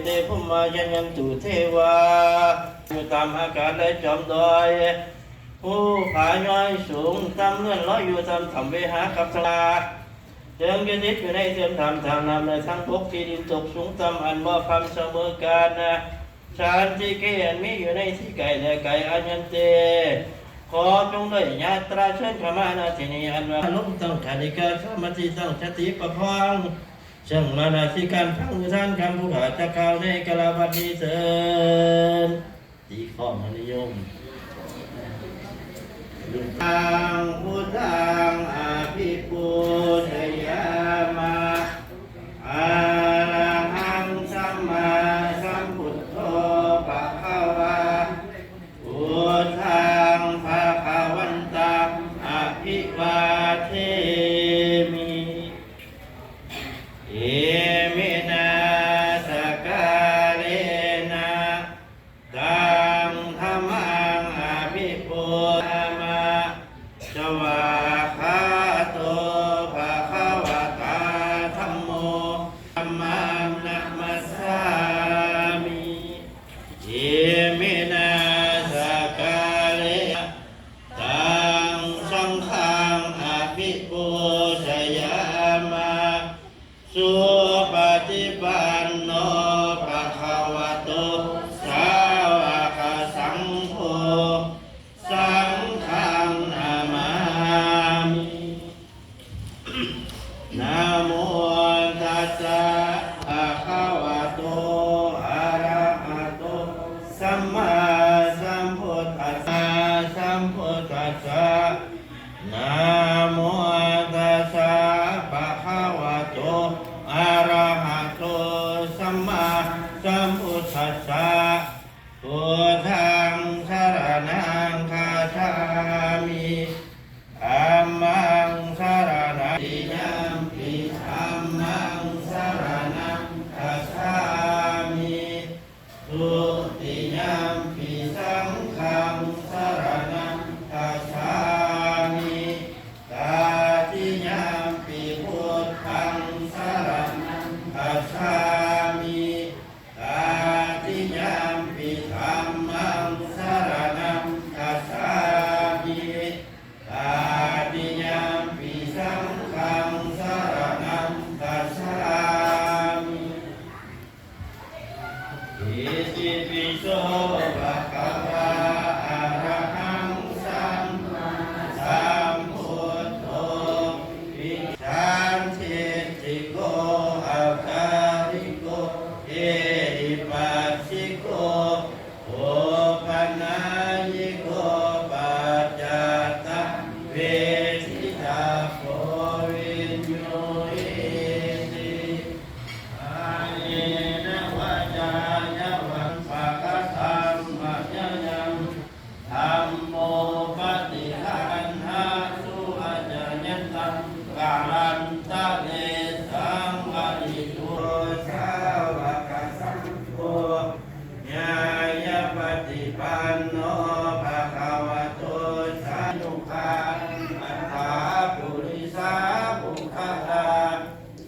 ເຕ ພູມມາ ຈາຍັນຕຸ ເທວາ ຢູ່ຕາມອາກາດ ແລະ ຈອມດອຍ ພູຜາຍ້ອຍສູງ ຕາມເຮືອນລອຍ ຢູ່ຕາມຖ້ຳເວຫາກັບສະລາ ເຊິ່ງຈະຕິດຢູ່ໃນເຊື່ອມຖ້ຳ ທາງນ້ຳ ແລະ ທາງບົກ ທີ່ດິນຕົກສູງຕ່ຳ ອັນບໍ່ພ່ຳສະເໝີກັນ ສານຕິເກ ອັນມີຢູ່ໃນທີ່ໃກ້ ແລະ ໄກ ອາຍັນເຕ ຂໍຈົ່ງໄດ້ຍາດຕຣາເຊີນເຂົ້າມາ ນະ ທີ່ນີ້ ອັນວ່າ ລົມຕັ້ງຂະນິກາ ສາມາທິ ຕັ້ງສະຕິປະຄອງ ເຊິ່ງມານະສິການຟັງອຸທານຄຳຜູ້ຂ້າຈັກກ່າວໃນກາລະບັດນີ້ເທີ້ນ. ຕີຄ້ອງມະນິຍົມ ຕັງ ພຸດທັງ ອະພິປູຊະຍາມະ ອະລະຫັງ ສຳມາສຳພຸດໂທ ພະຄະວາ ພຸດທັງ ພະຄະວັນຕັງ ອະພິວາເທມິ ເອມິນາ ສະກາເລນະ ຕັງ ທຳມັງ ອະພິປູຊະຍາມະ ສະວາກຂາໂຕ ພະຄະວະຕາ ທຳໂມ ທຳມັງ ນະມັດສາມິ ເອມິນາ ສະກາເລນະ ຕັງ ສັງຄັງ ອະພິປູຊະຍາມະ ສຸປະຕິປັນໂນ ພະຄະວະໂຕ ສາວະກະສັງໂຄ ສັງຄັງ ນະມາມິ ນະໂມຕັດສະ ພະຄະວະໂຕ ອະລະຫະໂຕ ສຳມາສຳພຸດທັດສະ ສຳພຸດທັດສະ ນະໂມຕັດສະ ພະຄະວະໂຕ ອະລະຫະໂຕ ສຳມາສຳພຸດທັດສະ ພຸດທັງ ສະລະນັງ ຄັດສາມິ ທຳມັງ ສະລະນັງ ຕິຍຳປິ ທຳມັງ ສະລະນັງ ຄັດສາມິ ທຸຕິຍຳປິ ສັງຄັງ ສະລະນັງ ຄັດສາມິ ຕະຕິຍຳປິ ພຸດທັງ ສະລະນັງ ຄັດສາມິ ຕະຕິຍຳປິ ທຳມັງ ສະລະນັງ ຄັດສາມິ ຕະຕິຍຳປິ ສັງຄັງ ສະລະນັງ ຄັດສາມິ ອິຕິປິໂສ ພະຄະວາ ອະລະຫັງ ສຳມາສຳພຸດໂທ ວິຊານທິດຖິໂກ ອາກາລິໂກ ເອຫິປັດສິໂກ ໂອປະນາຍິໂກ ປັດຈັດຕັງ ເວທິຕັບໂພ ວິນໂຍຫິຕິ ກາເຍນະວາຈາຍະວັງ ປະກະຕັງ ມະຍະຍັງ ທຳໂມ ປະຕິຄັນຫາສຸ ອາຈາຍັນຕັງ ກາລັນຕະເລ ສັງວະລິໂຕ ສາວະກະສັງໂຄ ຍາຍະປະຕິປັນໂນ ພະຄະວະໂຕ ສາຍຸຄາ ອັດຖາ ປຸລິສາ ປຸກຄະລາ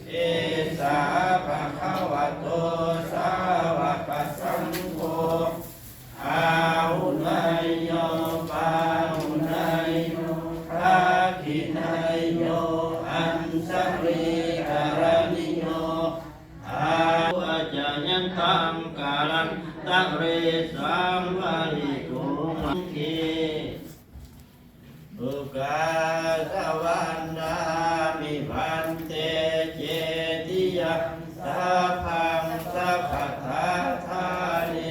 ເອສາ ພະຄະວະໂຕ ສາວະກະສັງໂຄ ອາຫຸເນຍໂຍ ປາຫຸເນຍໂຍ ທັກຂິເນຍໂຍ ອັນສະລີກະລະນິໂຍ ອາຫຸ ອາຈາຍັນຕັງ ກາລັນຕະເລ ສັງວະລິໂຕ ມັງເຄ ອຸກາສະວັນດາມິ ພັນເຕ ເຈຕິຍັງ ສັບພັງ ສັບພະທາທານີ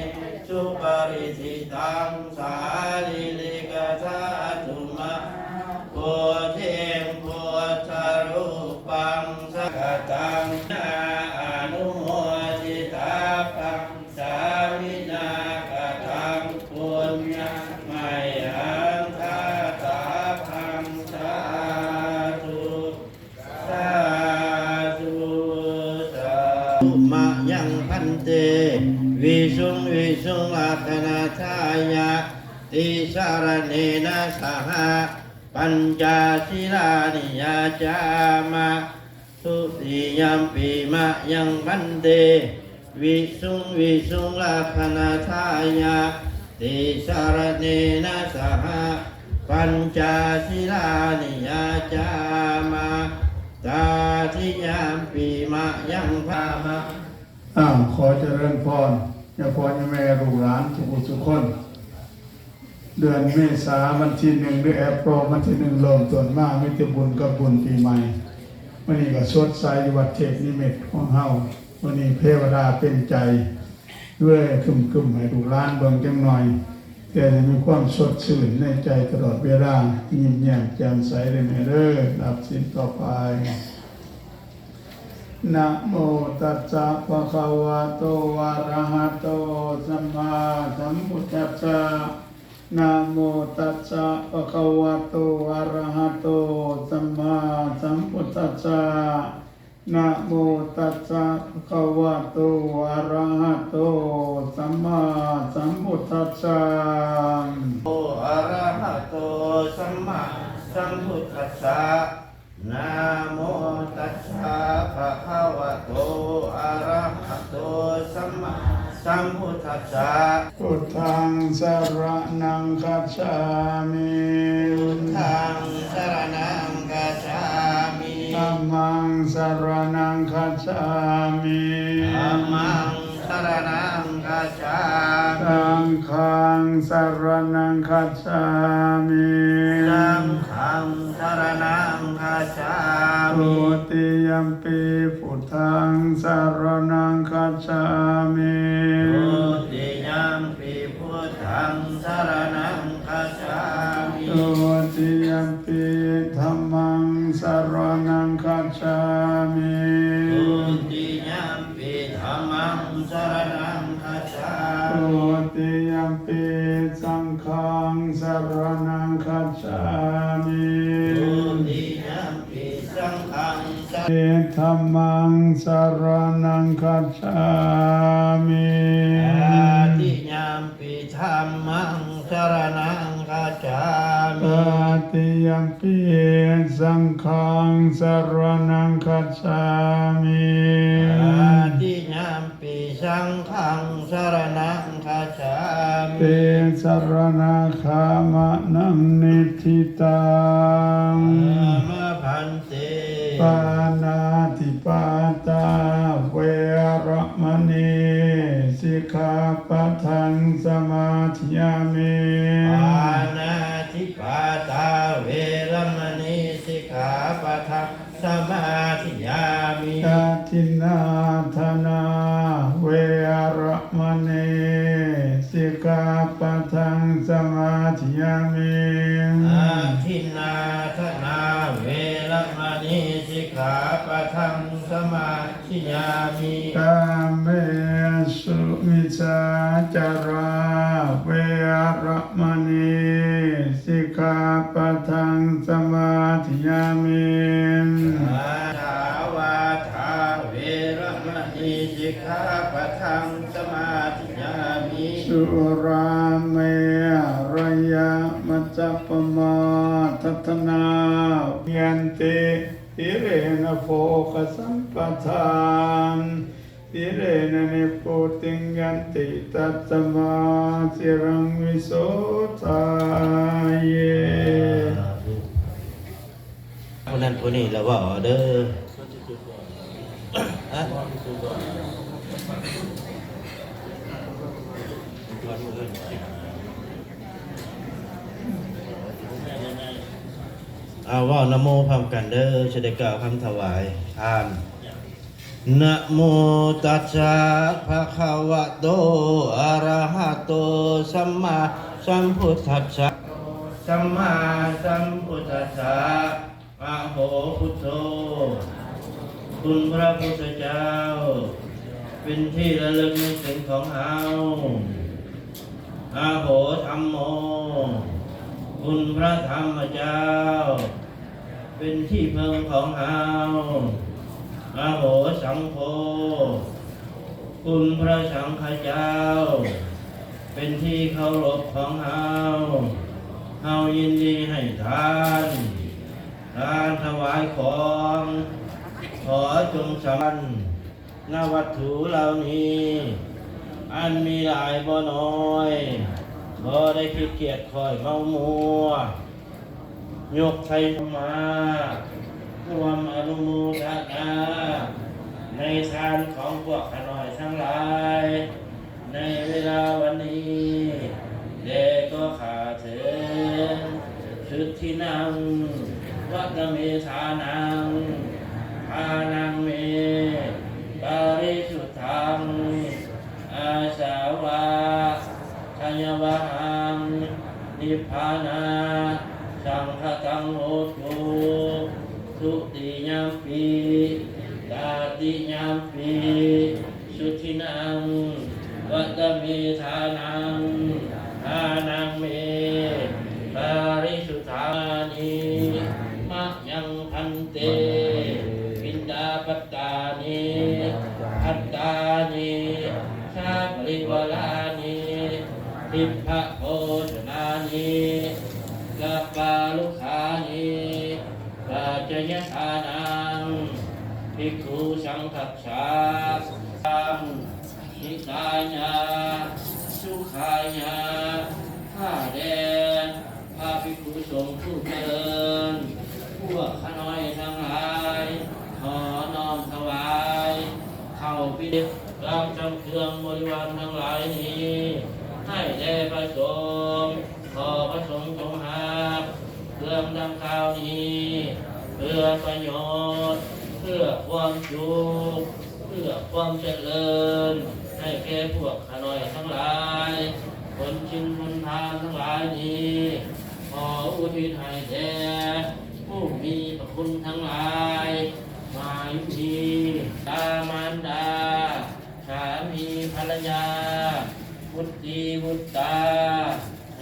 ສຸປະລິດທິຕັງ ສາລີລິກະທາຕຸ ມະຫາໂພເທງ ພຸດທະຮູປັງ ສະກະຕັງ ອະນຸໂມທິ ຕັບພັງ ສາມິນາກະຕັງ ປຸນຍັງ ໄມຫັງ ທາຕາພັງ ສາທຸ ສາທຸ ສາທຸ ມະຍັງ ພັນເຕ ວິສຸງ ວິສຸງ ລັກຂະນະທາຍາ ຕິສະລະເນນະ ສະຫະ ປັນຈະສີລານິ ຍາຈາມະ ທຸຕິຍຳປິ ມະຍັງ ພັນເຕ ວິສຸງວິສຸງລັກຂະນະທາຍາ ຕິສະລະເນນະສະຫະ ປັນຈະສີລານິຍາຈາມາ ຕາທິຍາມປີມະຍັງພາມະ. ອ້າວ ຂໍຈະເລີນພອນ ຍາພໍ່ຍາແມ່ ລູກຫຼານທຸກຜູ້ທຸກຄົນ. ເດືອນເມສາ ວັນທີໜຶ່ງ ຫຼື April ວັນທີໜຶ່ງ ເລີ່ມຕົ້ນມາ ມີແຕ່ບຸນກັບບຸນປີໃໝ່. ມື້ນີ້ກໍສົດໃສຢູ່ວັດເທບນິມິດຂອງເຮົາ. ມື້ນີ້ເທວະດາເປັນໃຈ ເລີຍຄຶມໆ ໃຫ້ລູກຫຼານເບິ່ງຈັກໜ່ອຍ ແຕ່ໃຫ້ມີຄວາມສົດຊື່ນໃນໃຈຕະຫຼອດເວລາ, ຍິ້ມແຍ້ມແຈ່ມໃສເດີແມ່ເດີ. ຮັບສິນຕໍ່ໄປ. ນະໂມຕັດສະ ພະຄະວະໂຕ ອະລະຫະໂຕ ສຳມາສຳພຸດທັດສະ. ນະໂມຕັດສະ ພະຄະວະໂຕ ອະລະຫະໂຕ ສຳມາສຳພຸດທັດສະ. ນະໂມຕັດສະ ພະຄະວະໂຕ ອະລະຫະໂຕ ສຳມາສຳພຸດທັດສະ. ອະລະຫະໂຕ ສຳມາສຳພຸດທັດສະ. ນະໂມຕັດສະ ພະຄະວະໂຕ ອະລະຫະໂຕ ສຳມາສຳພຸດທັດສະ. ພຸດທັງສະລະນັງຄັດສາມິ. ພຸດທັງສະລະນັງຄັດສາມິ. ທຳມັງສະລະນັງຄັດສາມິ. ທຳມັງສະລະນັງຄັດສາມິ. ສັງຄັງສະລະນັງຄັດສາມິ. ສັງຄັງສະລະນັງຄັດສາມິ. ທຸຕິຍຳປີ ພຸດທັງສະລະນັງຄັດສາມິ. ທຸຕິຍຳປີ ພຸດທັງສະລະນັງຄັດສາມິ. ທຸຕິຍຳປີ ທຳມັງສະລະນັງຄັດສາມິ. ທຸຕິຍຳປີ ທຳມັງສະລະນັງຄັດສາມິ. ທຸຕິຍຳປີ ສັງຄັງສະລະນັງຄັດສາມິ. ທຸຕິຍຳປີ ສັງຄັງສະ ທຳມັງສະລະນັງຄັດສາມິ. ຕະຕິຍຳປີ ທຳມັງສະລະນັງຄັດສາມິ. ຕະຕິຍຳປີ ສັງຄັງສະລະນັງຄັດສາມິ. ຕະຕິຍຳປີ ສັງຄັງສະລະນັງຄັດສາມິ. ຕິສະລະນະຄາມະນັງ ນິທິຕັງ. ອາມາພັນເຕ. ປານາຕິປາຕາ ເວລະມະນີ ສິກຂາປະທັງ ສະມາທິຍາມິ. ປານາຕິປາຕາ ເວລະມະນີ ສິກຂາປະທັງ ສະມາທິຍາມິ. ອະທິນນາທານາ ເວລະມະນີ ສິກຂາປະທັງ ສະມາທິຍາມິ. ອະທິນນາທານາ ເວລະມະນີ ສິກຂາປະທັງ ສະມາທິຍາມິ. ກາເມສຸມິດສາຈາລາ ເວລະມະນີ ສິກຂາປະທັງ ສະມາທິຍາມິ. ກາສາວາທາ ເວລະມະນີ ສິກຂາປະທັງ ສະມາທິຍາມິ. ສຸລາເມລະຍະມັດຈະປະມາທັດຖານາ ຍັນຕິ ຕິເລນະໂພຄະສຳປະທາ ຕິເລນະນິບພຸຕິງ ຍັນຕິ ຕັດສະມາ ສີລັງວິໂສທາເຍ. ຜູ້ນັ້ນຜູ້ນີ້ລະເວົ້າເອົາເດີ. ເອົາ ເວົ້ານະໂມພ້ອມກັນເດີ ຈະໄດ້ກ່າວຄຳຖວາຍທານ. ນະໂມຕັດສະ ພະຄະວະໂຕ ອະລະຫະໂຕ ສຳມາສຳພຸດທັດສະ ສຳມາສຳພຸດທັດສະ. ອະໂຫ ພຸດໂທ ຄຸນພະພຸດທະເຈົ້າ ເປັນທີ່ລະລຶກນຶກເຖິງຂອງເຮົາ. ອະໂຫ ທຳໂມ ຄຸນພະທຳມະເຈົ້າ ເປັນທີ່ເພິ່ງຂອງເຮົາ. ອະໂຫ ສັງໂຄ ຄຸນພະສັງຄະເຈົ້າ ເປັນທີ່ເຄົາລົບຂອງເຮົາ. ເຮົາຍິນດີໃຫ້ທານ ການຖວາຍຂອງ ຂໍຈົ່ງສຳເລັດ. ນະວັດຖຸເຫຼົ່ານີ້ ອັນມີຫຼາຍບໍ່ນ້ອຍ ບໍ່ໄດ້ຂີ້ກຽດຄ້ອຍເມົາມົວ ຍົກໃສ່ມາຮ່ວມອະນຸໂມທະນາ ໃນທານຂອງພວກຂ້ານ້ອຍທັງຫຼາຍ ໃນເວລາວັນນີ້ແດ່ ກໍຂ້າເທີນ ສຸດທິນັງ ວະຕະເມ ທານັງ ທານັງເມ ປະລິສຸດທັງ ອາສະວະ ຂະຍະວະຫັງ ນິບພານະ ສັງຄະຕັງ ໂຫຕຸ ທຸຕິຍຳປິ ຕະຕິຍຳປິ ສຸດທິນັງ ວະຕະເມ ທານັງ ທານັງເມ ປະລິສຸດທັງ ມະຍັງ ພັນເຕ ປິນດາປະຕານິ ພັດຕານິ ສາປະລິວາລານິ ທິບພະໂພຊະນານິ ກະປາລຸຄານິ ປັດຈະຍະທານັງ ພິກຂຸສັງຄັດສາ ສັງ ຫິຕາຍະ ສຸຂາຍະ ຂ້າແດ່ ພະພິກຂຸສົງຜູ້ຈະເລີນ ພວກຂ້ານ້ອຍທັງຫຼາຍ ຂໍນ້ອມຖວາຍ ເຂົ້າພິທີ ກັບທັງເຄື່ອງບໍລິວານທັງຫຼາຍນີ້ ໃຫ້ແດ່ພະສົງ ຂໍພະສົງຈົ່ງຮັບເຄື່ອງດັ່ງກ່າວນີ້ ເພື່ອປະໂຫຍດ ເພື່ອຄວາມສຸກ ເພື່ອຄວາມຈະເລີນ ໃຫ້ແກ່ພວກ ຂ້ານ້ອຍທັງຫຼາຍ ຜົນສິນຜົນທານທັງຫຼາຍນີ້ ຂໍອຸທິດໃຫ້ແດ່ຜູ້ມີພະຄຸນທັງຫຼາຍ ໝາຍມີ ຕາມານດາ ສາມີພັນລະຍາ ບຸດຕີບຸດຕາ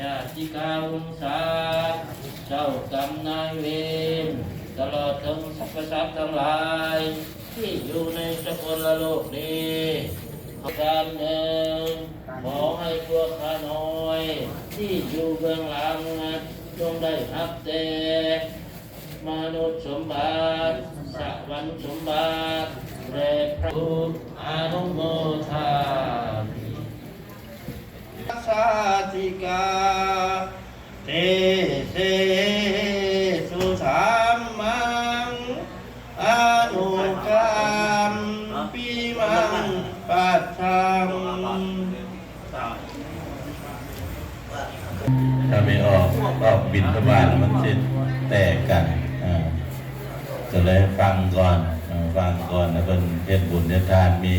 ຍາຕິກາວົງສາ ເຈົ້າກຳນາຍເວນ ຕະຫຼອດເຖິງສັບພະສັດທັງຫຼາຍ ທີ່ຢູ່ໃນສະກົນລະໂລກນີ້ ປະການໜຶ່ງ ຂໍໃຫ້ພວກຂ້ານ້ອຍທີ່ຢູ່ເບື້ອງຫຼັງ ຈົ່ງໄດ້ຮັບແຕ່ມະນຸດສົມບັດ ສະຫວັນສົມບັດ ແລະພະ ອະນຸໂມທາມິ ສາຕິກາ ເຕເສສຸສັມມັງ ອະນຸກຳປິມັງປັດຊັງ. ຖ້າໄມ່ອອກ ອອກບິນທະບາດ ມັນຊິແຕກກັນ ເອີ ກໍເລີຍຟັງກ່ອນ ເອີ ຟັງກ່ອນ ແລ້ວເພິ່ນເຮັດບຸນເຮັດທານ ມີ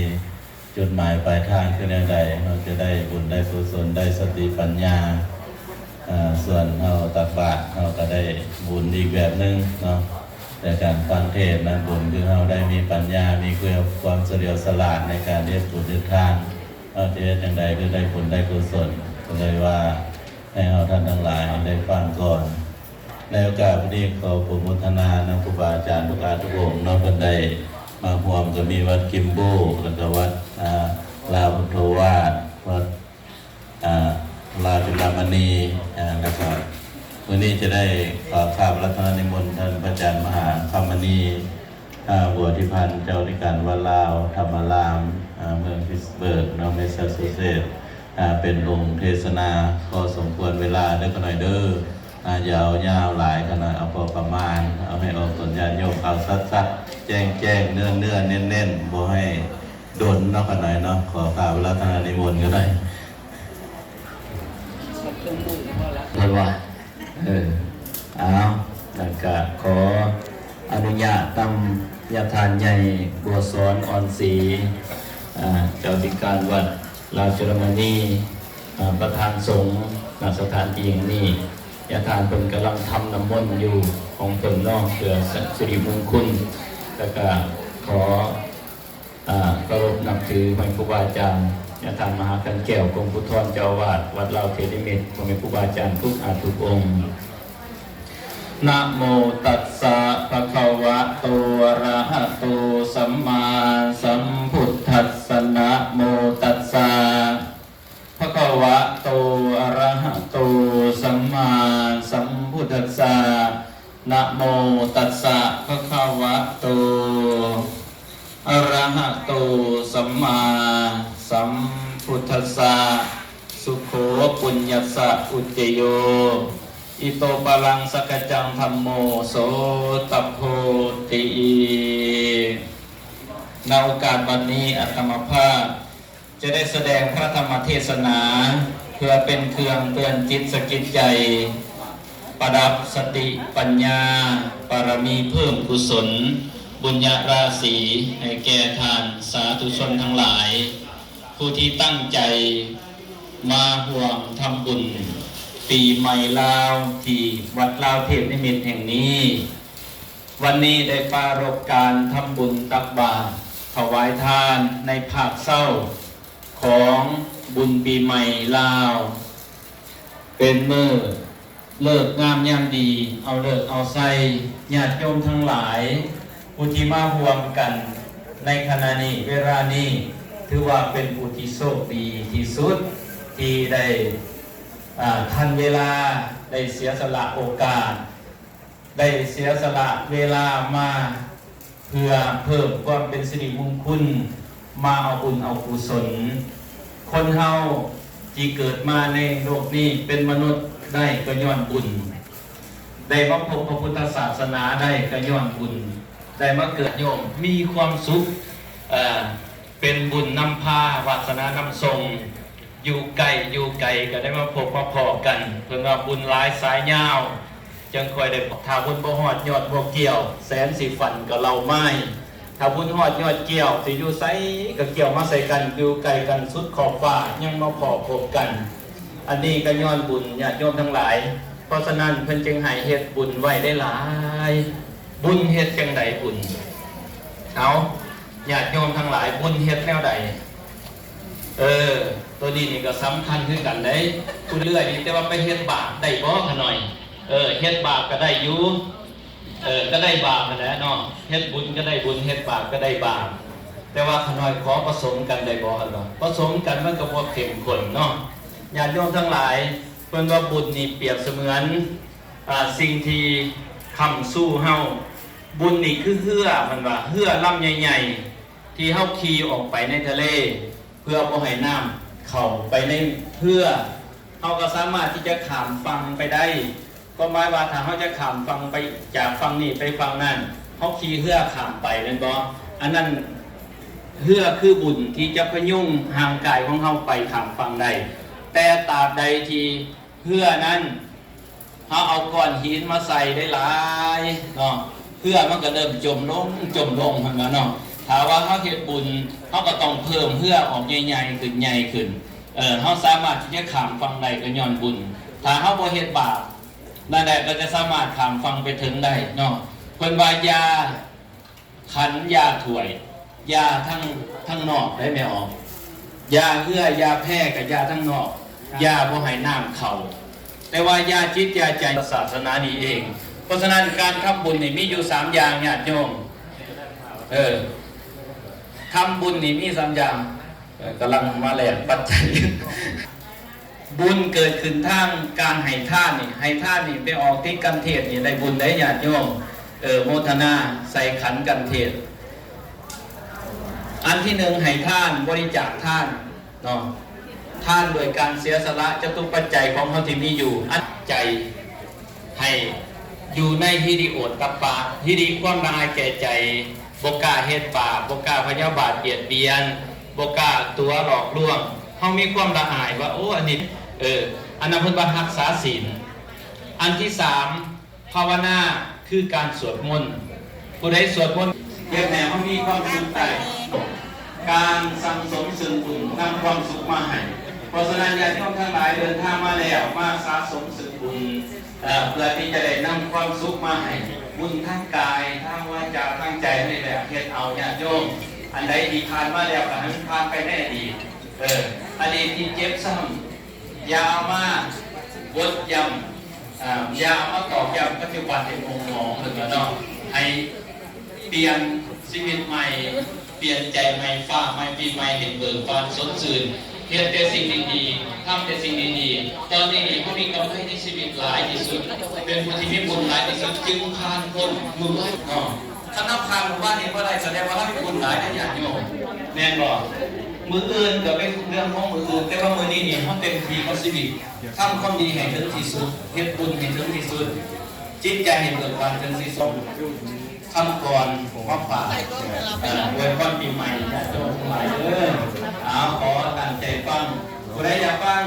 ຈຸດໝາຍປາຍທາງຄືແນວໃດ ເຮົາຈະໄດ້ບຸນໄດ້ກຸສົນ ໄດ້ສະຕິປັນຍາ ເອີ ສ່ວນເຮົາຕັກບາດ ເຮົາກໍໄດ້ບຸນອີກແບບໜຶ່ງເນາະ. ແຕ່ການຟັງເທດນັ້ນ ບຸນຄືເຮົາໄດ້ມີປັນຍາ ມີຄວາມສະຫຼຽວສະຫຼາດໃນການເຮັດບຸນເຮັດທານ ເຮົາຈະເຮັດຈັ່ງໃດຄືໄດ້ບຸນໄດ້ກຸສົນ. ກໍເລີຍວ່າ ໃຫ້ເຮົາທ່ານທັງຫຼາຍໄດ້ຟັງກ່ອນ. ໃນໂອກາດນີ້ ຂໍອະນຸໂມທະນານຳຄູບາອາຈານທຸກທ່ານທຸກອົງເນາະ ເພິ່ນໄດ້ມາຮ່ວມ ກໍມີວັດກິມໂບ ແລ້ວກໍວັດ ອາ ລາວພຸດໂທວາດ ວັດ ອາ ລາວຈຸລາມະນີ ອາ ແລ້ວກໍມື້ນີ້ຈະໄດ້ຂໍຄາບລັດຖະນານິມົນທ່ານພະອາຈານມະຫາຄຳມະນີ ອາ ບົວທິພັນ ເຈົ້າອະທິການວັດລາວທຳມາລາມ ອາ ເມືອງພິດສະເບີກເນາະ ແມສຊາຊູເຊັດ ອາ ເປັນອົງເທສະນາ ພໍສົມຄວນເວລາເດີຂະນ້ອຍເດີ ອາ ຢ່າເອົາຍາວຫຼາຍຂະນ້ອຍ ເອົາພໍປະມານ ເອົາໃຫ້ອອກຕົນຍາດໂຍມ ເອົາຊັດໆ ແຈ້ງໆ ເນື້ອໆ ເນັ້ນໆ ບໍ່ໃຫ້ດົນເນາະຂະນ້ອຍເນາະ ຂໍຄາບລັດຖະນານິມົນກໍໄດ້. ເພິ່ນວ່າ ເອີ ເອົາ ແລ້ວກະຂໍອະນຸຍາດນຳຍາທ່ານໃຫຍ່ ບົວສອນ ອ່ອນສີ ເຈົ້າອະທິການວັດລາວຈຸລາມະນີ ປະທານສົງ ນະ ສະຖານທີ່ແຫ່ງນີ້ ຍາທ່ານເພິ່ນກຳລັງທຳນ້ຳມົນຢູ່ຂອງເພິ່ນເນາະ ເພື່ອສິລິມຸງຄຸນ ແລ້ວກະຂໍ ອາ ເຄົາລົບນັບຖືພໍ່ແມ່ຄູບາອາຈານ ຍາທ່ານມະຫາຂັນແກ້ວ ກົງພູທອນ ເຈົ້າອາວາດວັດລາວເທດນິມິດ ພໍ່ແມ່ຄູບາອາຈານທຸກອາ ທຸກອົງ. ນະໂມຕັດສະ ພະຄະວະໂຕ ອະຣະຫະໂຕ ສຳມາສຳພຸດທັດສະ ນະໂມຕັດສະ ພະຄະວະໂຕ ອະຣະຫະໂຕ ສຳມາສຳພຸດທັດສະ ນະໂມຕັດສະ ພະຄະວະໂຕ ອະຣະຫະໂຕ ທັດສະ ສຸໂຂ ປຸນຍັດສະ ອຸດຈະໂຍ ອິໂຕປະລັງ ສັກກະຈັງ ທຳໂມ ໂສຕະໂພຕິ. ໃນໂອກາດບັດນີ້ ອາດຕະມາພາບຈະໄດ້ສະແດງພະທຳມະເທດສະໜາ ເພື່ອເປັນເຄື່ອງເຕືອນຈິດສະກິດໃຈ ປະດັບສະຕິປັນຍາ ບາລະມີເພີ່ມກຸສົນ ບຸນຍະລາສີ ໃຫ້ແກ່ທ່ານສາທຸຊົນທັງຫຼາຍ ຜູ້ທີ່ຕັ້ງໃຈມາຮ່ວມທຳບຸນປີໃໝ່ລາວ ທີ່ວັດລາວເທບນິມິດແຫ່ງນີ້. ວັນນີ້ໄດ້ປາລົບການທຳບຸນຕັກບາດຖວາຍທານໃນພາກເຊົ້າຂອງບຸນປີໃໝ່ລາວ ເປັນມື້ເລີກງາມຍາມດີ ເອົາເລີກເອົາໄຊ. ຍາດໂຍມທັງຫຼາຍ ຜູ້ທີ່ມາຮ່ວມກັນໃນຂະນະນີ້ ເວລານີ້ ຖືວ່າເປັນຜູ້ທີ່ໂຊກດີທີ່ສຸດ ທີ່ໄດ້ ອາ ທັນເວລາ ໄດ້ເສຍສະຫຼະໂອກາດ ໄດ້ເສຍສະຫຼະເວລາມາ ເພື່ອເພີ່ມຄວາມເປັນສິລິມຸງຄຸນ ມາເອົາບຸນເອົາກຸສົນ. ຄົນເຮົາທີ່ເກີດມາໃນໂລກນີ້ເປັນມະນຸດໄດ້ກໍຍ້ອນບຸນ, ໄດ້ມາພົບພະພຸດທະສາສະໜາໄດ້ກໍຍ້ອນບຸນ, ໄດ້ມາເກີດໂຍມມີຄວາມສຸກ ເອີ ເປັນບຸນນຳພາ ວາສະໜານຳສົ່ງ. ຢູ່ໃກ້ຢູ່ໄກກໍໄດ້ມາພົບມາພໍ້ກັນ. ເພິ່ນວ່າບຸນຫຼາຍສາຍຍາວ ຈັ່ງຄ່ອຍໄດ້. ຖ້າບຸນບໍ່ຮອດຍອດບົວກ້ຽວ ແສນຊິຟັນກໍເລົ່າໄມ້. ຖ້າບຸນຮອດຍອດກ້ຽວ ຊິຢູ່ໃສກໍກ້ຽວມາໃສ່ກັນ, ຢູ່ໄກກັນສຸດຂອບຟ້າ ຍັງມາພໍ້ພົບກັນ. ອັນນີ້ກໍຍ້ອນບຸນ ຍາດໂຍມທັງຫຼາຍ. ເພາະສະນັ້ນເພິ່ນຈຶ່ງໃຫ້ເຮັດບຸນໄວ້ຫຼາຍໆ. ບຸນເຮັດຈັ່ງໃດບຸນ? ເອົາ ຍາດໂຍມທັງຫຼາຍ ບຸນເຮັດແນວໃດ? ເອີ ໂຕນີ້ນີ້ກໍສຳຄັນຄືກັນເດ້ ຜູ້ເລື່ອຍນີ້. ແຕ່ວ່າໄປເຮັດບາບໄດ້ບໍ່ຂະນ້ອຍ? ເອີ ເຮັດບາບກໍໄດ້ຢູ່ ເອີ ກໍໄດ້ບາບຫັ້ນແຫຼະເນາະ. ເຮັດບຸນກໍໄດ້ບຸນ ເຮັດບາບກໍໄດ້ບາບ. ແຕ່ວ່າຂະນ້ອຍຂໍປະສົມກັນໄດ້ບໍ່? ຄັນວ່າປະສົມກັນມັນກໍບໍ່ເຂັ້ມຂຸ້ນເນາະ. ຍາດໂຍມທັງຫຼາຍ ເພິ່ນວ່າບຸນນີ້ປຽບສະເໝືອນ ອາ ສິ່ງທີ່ຄ້ຳຊູເຮົາ. ບຸນນີ້ຄືເຮືອ ເພິ່ນວ່າເຮືອລຳໃຫຍ່ໆ ທີ່ເຮົາຂີ່ອອກໄປໃນທະເລ ເພື່ອບໍ່ໃຫ້ນ້ຳເຂົ້າໄປໃນເຮືອ ເຮົາກໍສາມາດທີ່ຈະຂ້າມຝັ່ງໄປໄດ້. ຄວາມໝາຍວ່າ ຖ້າເຮົາຈະຂ້າມຝັ່ງໄປຈາກຝັ່ງນີ້ໄປຝັ່ງນັ້ນ ເຮົາຂີ່ເຮືອຂ້າມໄປແມ່ນບໍ່? ອັນນັ້ນເຮືອຄືບຸນທີ່ຈະພະຍຸງຮ່າງກາຍຂອງເຮົາໄປຂ້າມຝັ່ງໄດ້. ແຕ່ຕາບໃດທີ່ເຮືອນັ້ນ ເຮົາເອົາກ້ອນຫີນມາໃສ່ໄດ້ຫຼາຍເນາະ ເຮືອມັນກໍເລີ່ມຈົມລົງ ຈົມລົງຫັ້ນນະເນາະ. ຖ້າວ່າເຮົາເຮັດບຸນ ເຮົາກໍຕ້ອງເພີ່ມເຮືອອອກໃຫຍ່ໆຂຶ້ນ ໃຫຍ່ຂຶ້ນ. ເອີ ເຮົາສາມາດທີ່ຈະຂ້າມຝັ່ງໄດ້ກໍຍ້ອນບຸນ. ຖ້າເຮົາບໍ່ເຮັດບາບ ນັ້ນແຫຼະ ກໍຈະສາມາດຂ້າມຝັ່ງໄປເຖິງໄດ້ເນາະ. ເພິ່ນວ່າຢ່າ ຂັນຢ່າຖ້ວຍ ຢ່າທາງ ທາງນອກໄດ້ແມ່ອອກ. ຢ່າເຮືອ ຢ່າແພ ກໍຢ່າທາງນອກ ຢ່າບໍ່ໃຫ້ນ້ຳເຂົ້າ. ແຕ່ວ່າຢ່າຈິດຢ່າໃຈ ສາສະໜານີ້ເອງ. ເພາະສະນັ້ນ ການທຳບຸນນີ້ມີຢູ່ສາມຢ່າງ ຍາດໂຍມ. ເອີ ທຳບຸນນີ້ມີສາມຢ່າງ. ເອີ ກຳລັງມາແລກປັດໄຈ. ບຸນເກີດຂຶ້ນທາງການໃຫ້ທານນີ້ ໃຫ້ທານນີ້ໄປອອກຕິກກັນເທດນີ້ໄດ້ບຸນໄດ໋ຍາດໂຍມ. ເອີ ໂມທະນາໃສ່ຂັນກັນເທດ. ອັນທີໜຶ່ງ ໃຫ້ທານ ບໍລິຈາກທານເນາະ ທານດ້ວຍການເສຍສະຫຼະຈະຕຸປັດໄຈຂອງເຮົາທີ່ມີຢູ່ ອັດໃຈ ໃຫ້ຢູ່ໃນຫິລິໂອດຕັບປະ ຫິລິຄວາມລະອາຍແກ່ໃຈ ບໍ່ກ້າເຮັດບາບ ບໍ່ກ້າພະຍາບາດບຽດບຽນ ບໍ່ກ້າຕົວະຫຼອກລວງ. ເຮົາມີຄວາມລະອາຍວ່າ ໂອ້ ອັນນີ້ ເອີ ອັນນັ້ນເພິ່ນວ່າຮັກສາສິນ. ອັນທີສາມ ພາວະນາຄືການສວດມົນ. ຜູ້ໃດສວດມົນ ເຮັດໃຫ້ເຮົາມີຄວາມສຸກໄດ້. ການສັ່ງສົມຊຶ່ງບຸນນຳຄວາມສຸກມາໃຫ້. ເພາະສະນັ້ນ ຍາດໂຍມທັງຫຼາຍເດີນທາງມາແລ້ວ ມາສະສົມຊຶ່ງບຸນ ເອີ ເພື່ອທີ່ຈະໄດ້ນຳຄວາມສຸກມາໃຫ້. ບຸນທາງກາຍ ທາງວາຈາ ທາງໃຈ ນີ້ແຫຼະ ເຮັດເອົາຍາດໂຍມ. ອັນໃດທີ່ຜ່ານມາແລ້ວ ກໍໃຫ້ມັນຜ່ານໄປໃນອະດີດ. ເອີ ອະດີດທີ່ເຈັບຊ້ຳ ຢ່າເອົາມາບົດຢ້ຳ ອາ ຢ່າເອົາມາຕອກຢ້ຳປັດຈຸບັນໃຫ້ມົວໝອງເພິ່ນວ່າເນາະ. ໃຫ້ປ່ຽນຊີວິດໃໝ່ ປ່ຽນໃຈໃໝ່ ຟ້າໃໝ່ ປີໃໝ່ ໃຫ້ເບີກບານສົດຊື່ນ. ເຮັດແຕ່ສິ່ງດີໆ ທຳແຕ່ສິ່ງດີໆ. ຕອນນີ້ນີ້ ເຮົາມີກຳໄລໃນຊີວິດຫຼາຍທີ່ສຸດ ເປັນຜູ້ທີ່ມີບຸນຫຼາຍທີ່ສຸດ ຈຶ່ງຜ່ານພົ້ນມື້ວານເນາະ. ຄັນເຮົາຜ່ານມື້ວານນີ້ບໍ່ໄດ້ ສະແດງວ່າເຮົາມີບຸນຫຼາຍເດ້ຍາດໂຍມ ແມ່ນບໍ່? ມື້ອື່ນກໍເປັນເລື່ອງຂອງມື້ອື່ນ, ແຕ່ວ່າມື້ນີ້ນີ້ເຮົາເຕັມທີ່ກັບຊີວິດ, ທຳຄວາມດີໃຫ້ເຖິງທີ່ສຸດ, ເຮັດບຸນໃຫ້ເຖິງທີ່ສຸດ, ຈິດໃຈໃຫ້ເບີກບານເຖິງທີ່ສຸດ. ຄຳກອນມາຝາກ ເອີ ອວຍພອນປີໃໝ່ຍາດໂຍມທັງຫຼາຍເດີ. ເອົາ ຂໍຕັ້ງໃຈຟັງ, ຜູ້ໃດຢາກຟັງ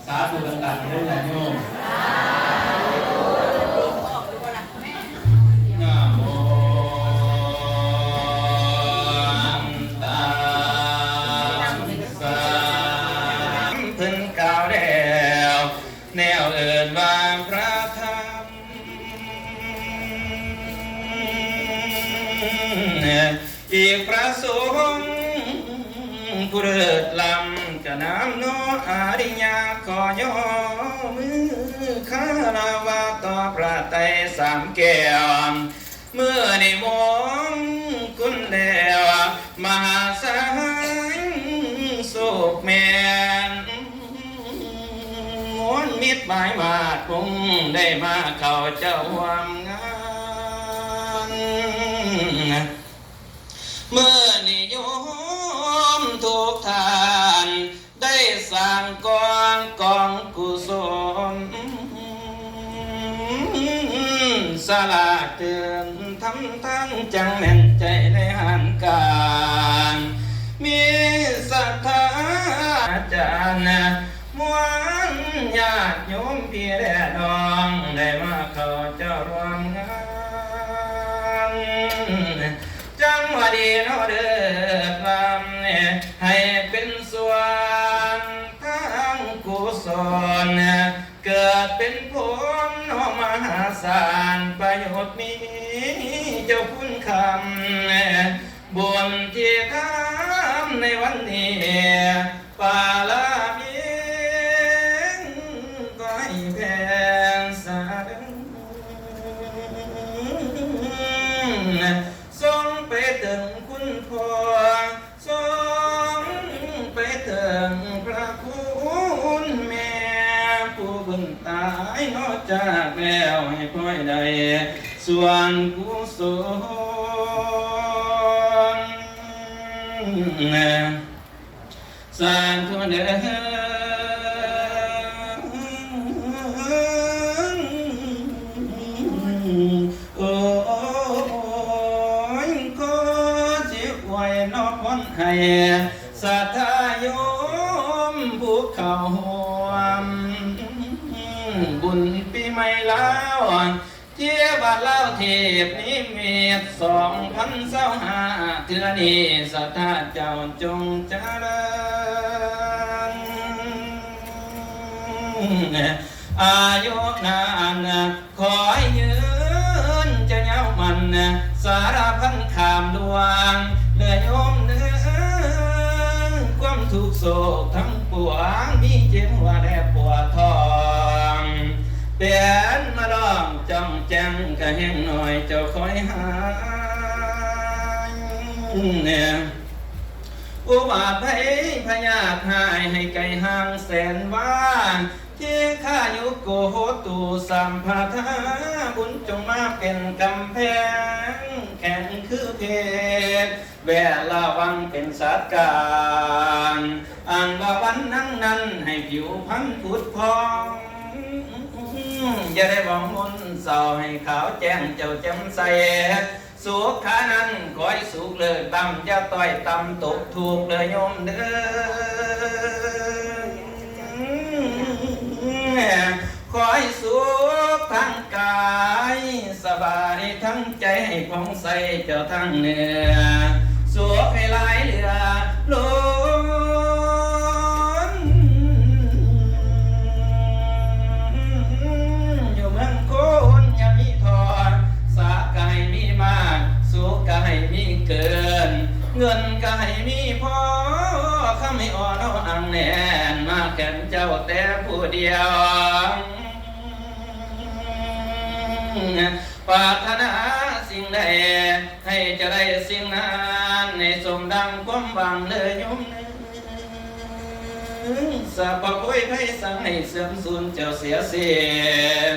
ສາທຸດັງໆເດີຍາດໂຍມ. ນະໂມ ຕັດສະ ເພິ່ນກ່າວແລ້ວ ແນວເອີ້ນວ່າພະທຳ ອີກພະສົງຜູ້ເລີດລ້ຳ ຈະນຳເນາະອະລິຍະ ຂໍຍໍມືຄາລະວະຕໍ່ພະໄຕສາມແກ້ວ. ມື້ນີ້ມົງຄຸນແລ້ວ ມະຫາສາຍໂຊກແມ່ນ ມວນມິດໝາຍມາດມຸງ ໄດ້ມາເຂົ້າເຈົ້າຮ່ວມງານ. ມື້ນີ້ໂຍມທຸກທ່ານ ໄດ້ສ້າງກອງກອງກຸສົນ ສາລາເຕີມທຳທາງ ຈັ່ງແມ່ນໃຈໃນຫານການ ມີສັດທາອາຈານ ມວນຍາດໂຍມພີ່ແລະນ້ອງ ໄດ້ມາເຂົ້າເຈົ້າຮ່ວມງານ ຈັ່ງວ່າດີເນາະເລີດລ້ຳ ໃຫ້ເປັນສ່ວນທາງກຸສົນ ເກີດເປັນຜົນເນາະມະຫາສານ ປະໂຫຍດມີເຈົ້າຄຸນຄຳ ບຸນທີ່ທຳໃນວັນນີ້ ປາລະມີກໍໃຫ້ແຜ່ນສາເດີ ສົ່ງໄປເຖິງຄຸນພໍ່ ສົ່ງໄປເຖິງພະຄຸນແມ່ ຜູ້ບຸນຕາຍເນາະຈາກແລ້ວ ໃຫ້ພອຍໄດ້ສ່ວນກຸສົນ ສາທຸເດີ. ໂອ້ຍ ຂໍຊິອວຍເນາະພອນໃຫ້ ສັດທາໂຍມຜູ້ເຂົ້າຮ່ວມ ບຸນປີໃໝ່ລາວ ທີ່ວັດລາວເທບນິມິດ ສອງພັນຊາວຫ້າ ເທື່ອນີ້ ສັດທາເຈົ້າຈົ່ງຈະເລີນ ອາຍຸນານ ຂໍໃຫ້ຍືນຈະຍາວໝັ້ນ ສາລະພັນຂ້າມລ່ວງເດີໂຍມເດີ ຄວາມທຸກໂສກທັງປວງ ມີເຈັບຫົວແລະປວດທ້ອງ ເປັນມາລອງຈ້ອງແຈ້ງ ກະແຮງໜ້ອຍເຈົ້າຄອຍຫາຍ ອຸບາດໄພພະຍາດຮ້າຍ ໃຫ້ໄກຫ່າງແສນວາ ທີຄາຍຸໂກໂຫຕຸ ສາມພະທາບຸນ ຈົ່ງມາເປັນກຳແພງແຂງຄືເພດ ແວດລະວັງເປັນສັດການ ອັນວ່າວັນນັງນັ້ນໃຫ້ຜິວພັນຜຸດຜ່ອງ ຢ່າໄດ້ເວົ້າມົນເສົ້າໃຫ້ຂາວແຈ້ງເຈົ້າແຈ່ມໃສ ສຸກຄານັ້ນຂໍໃຫ້ສຸກເລີດລ້ຳ ຢ່າຕ້ອຍຕ່ຳຕົກທຸກເດີໂຍມເດີ ຂໍໃຫ້ສຸກທາງກາຍ ສະບາຍທັງໃຈໃຫ້ຜ່ອງໃສເຈົ້າທາງເໜືອ ສຸກໃຫ້ຫຼາຍເຫຼືອລົ້ນ ຢູ່ເມືອງຄົນຢ່າມີທໍ້ ຊັບກະໃຫ້ມີມາກ ສຸກກະໃຫ້ມີເກີນ ເງິນກະໃຫ້ມີພໍ ຄຳໃຫ້ອ່ອນອ້າງແໜ້ນ ມາແຂນເຈົ້າແຕ່ຜູ້ດຽວ ປາດຖະໜາສິ່ງໃດ ໃຫ້ຈະໄດ້ສິ່ງນັ້ນ ໃຫ້ສົມດັ່ງຄວາມຫວັງເລີຍໂຍມເອີຍ ສັບພະໂພຍໄພສັງໃຫ້ເສື່ອມສູນເຈົ້າເສຍສິ້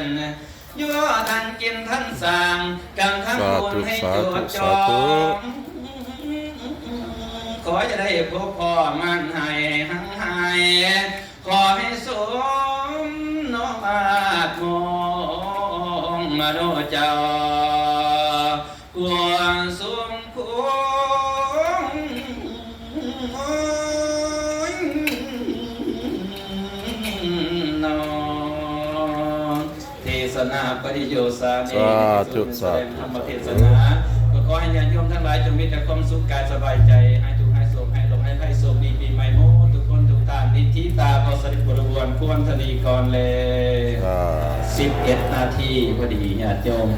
ນ ຢູ່ທັນກິນທັນສ້າງ ການທຳບຸນໃຫ້ໂຈດຈອງ ຂໍ ຂໍຈະໄດ້ພົບພໍ້ໝັ້ນໃຫ້ຮັ່ງໃຫ້ ຂໍໃຫ້ສົມເນາະອາດມຸງມະໂນເຈົ້າ ຄວາມສົມຄວນເນາະ. ເທສະນາປະລິໂຍສາເມ ສາທຸ ໃນທີ່ສຸດ ສາທຸ ແສດງທຳມະເທສະນາ ກໍຂໍໃຫ້ຍາດໂຍມທັງຫຼາຍຈົ່ງມີແຕ່ຄວາມສຸກກາຍສະບາຍໃຈ ຫາຍທຸກຫາຍໂສກ ຫາຍໂລກຫາຍໄພ ໂຊກດີປີໃໝ່ໝົດທຸກຄົນທຸກທ່ານ ນິທິຕາ ຂໍສະເດັດບໍລິວານຄວນທະນີກ່ອນແລ ສາທຸ ສິບເອັດນາທີພໍດີ ຍາດໂຍມ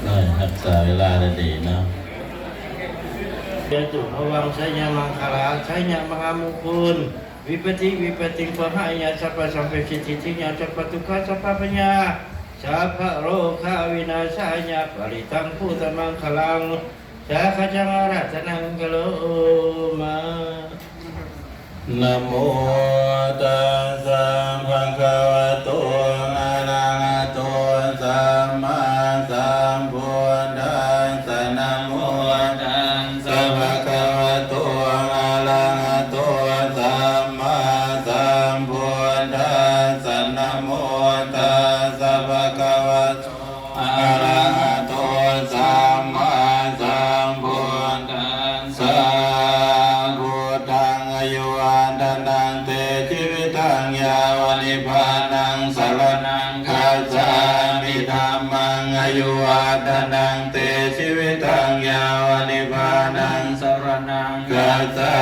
ໄດ້ຮັກສາເວລາໄດ້ດີເນາະ. ຈະຕຸພະວັງໄຊຍະມັງຄະລາ ໄຊຍະມະຫາມຸງຄຸນ ວິປັດຕິວິປັດຕິງ ປະຫາຍະ ສັບພະສັບເພ ສິດທິທິຍະ ສັບພະທຸກຂະ ສັບພະພະຍາ ສັບພະໂລກາວິນາສາຍະ ປະລິຕັງພຸດທະມັງຄະລັງ ສາຄະຈັງອາຣາທະນັງ ກະໂລມາ. ນະໂມຕັດສະ ພະຄະວະໂຕ ອະລະຫະໂຕ ສຳມາສຳພຸດທັດສະ ນະໂມຕັດສະ ພະຄະວະໂຕ ອະລະຫະໂຕ ສຳມາສຳພຸດທັດສະ ນະໂມຕັດສະ ພະຄະວະໂຕ ອະລະຫະໂຕ ສຳມາສຳພຸດທັດສະ ພຸດທັງ ອາຍຸວັດທະນັງ ເຕ ຊີວິຕັງ ຍາວະ ນິບພານັງ ສະລະນັງ ຄັດສາມິ ທຳມັງ ອາຍຸວັດທະນັງ ເຕ ຊີວິຕັງ ຍາວະ ນິບພານັງ ສະລະນັງ ຄັດສາ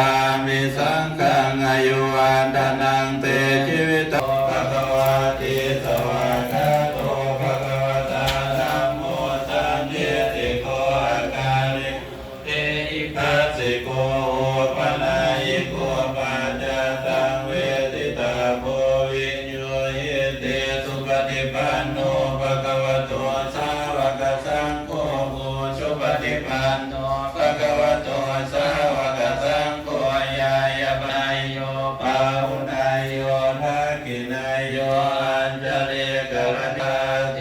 ມິ ສັງຄັງ ອາຍຸວັດທະນັງ ເຕ ຊີວິຕັງ ພະຄະວາ ຕິສະຫວາກາໂຕ ພະຄະວະຕາ ນະໂມສັນທິຕິໂກ ອາກາລິໂກ ເຕ ອິປັດສິໂກ ໂອປະນາຍິໂກ ປັດຈະຕັງ ເວທິຕາໂພ ວິນໂຍຫິ ເຕ ສຸປະຕິປັນໂນ ພະຄະວະໂຕ ສາວະກະສັງໂຄ ອຸຊຸປະຕິປັນໂນ ພະຄະວະໂຕ ສາວະກະສັງໂຄ ຍາຍະປະນາໂຍ ປາຫຸນາໂຍ ທັກຂິນາໂຍ ອັນຈະລີກະລະນາ ເຕ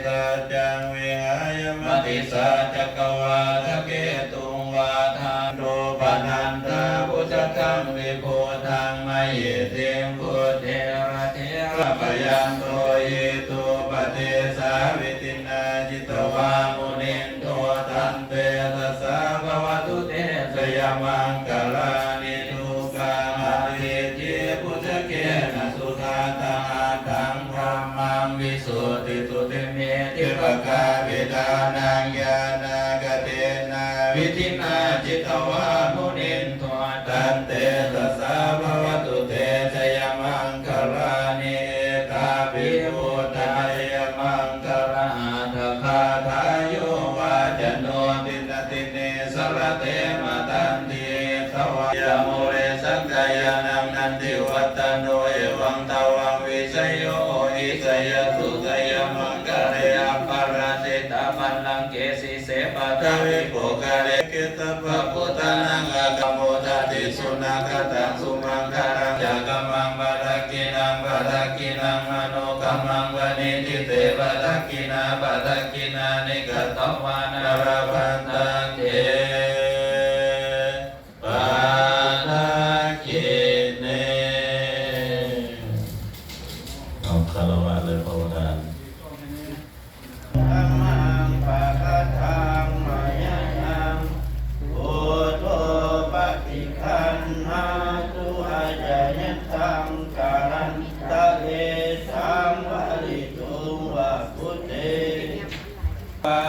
ສັດຈັງ ວິຫາຍະ ມະຕິສັດຈັກກະວາທະເກຕຸງ ວາທາໂຕ ປະນັນຕາ ບຸດທະຄັງ ວິບູດທັງ ມະຫິສິງ ພຸດເທລະເຖລະ ພະຍັນໂຕ ອິໂຕ ປະເດສາ ວິທິນາ ຈິດຕະວາ ມຸນິນໂຕ ຕັນເຕຊະສາ ພະວະຕຸ ເຕ ຊະຍະມັງຄະລານິ ທຸກຂາອະທິດຖິ ປຸດທະເກນະ ສຸທັດຖະຫັດຖັງ ທຳມັງ ວິສຸດທິ ຈຸຕິ ມີທິປະກາພິທານັງ ຍານາກະເທນາ ວິທິນາ ຈິດຕະວາ ມຸນິນໂຕ ຕັນເຕຊະສາ ພະວະຕຸ ເຕ ຊະຍະມັງຄະລານິ ເອກາພິພຸດທາຍະ ມັງຄະລາອາຖະກາຖາ ໂຍວາຈະໂນ ຕິນະຕິເນ ສະລະເຕ ມະຕັນຕິ ສະວາຍະ ມູເລ ສັກກາຍານັງ ນັນທິວັດຕະໂນ ເອວັງ ຕະວັງ ວິຊະໂຍ ໂຫຫິ ຊະຍະສຸ ຊະຍະມັງຄະເລ ອັບປະລາຊິຕະບັນລັງເກ ສີເສ ປະທະວິໂປກະເລ ເກ ສັບພະພຸດທານັງ ອາກາ ໂມທະຕິ ສຸນາກະຕັງ ສຸມັງຄະລັງ ຈາກະມັງ ປະດັກກິນັງ ປະດັກກິນັງ ມະໂນກຳມັງ ປະນິທິເຕ ປະດັກກິນາ ປະດັກກິນານິ ກະຕະວານາ ລະພັນຕັງ ເອ ປະດັກກິເນ ເອົາຄາລະວະເລີຍ ພະປະທານ ທຳມັງ ປະກະທັງ ມະຍາຍັງ ພຸດໂທ ປະຕິຄັນຫາຕຸ ອາຈະຍັນຕັງ ກາລັນຕະເລ ສັງວະລິຕຸງ ວະປຸດເທ ປະ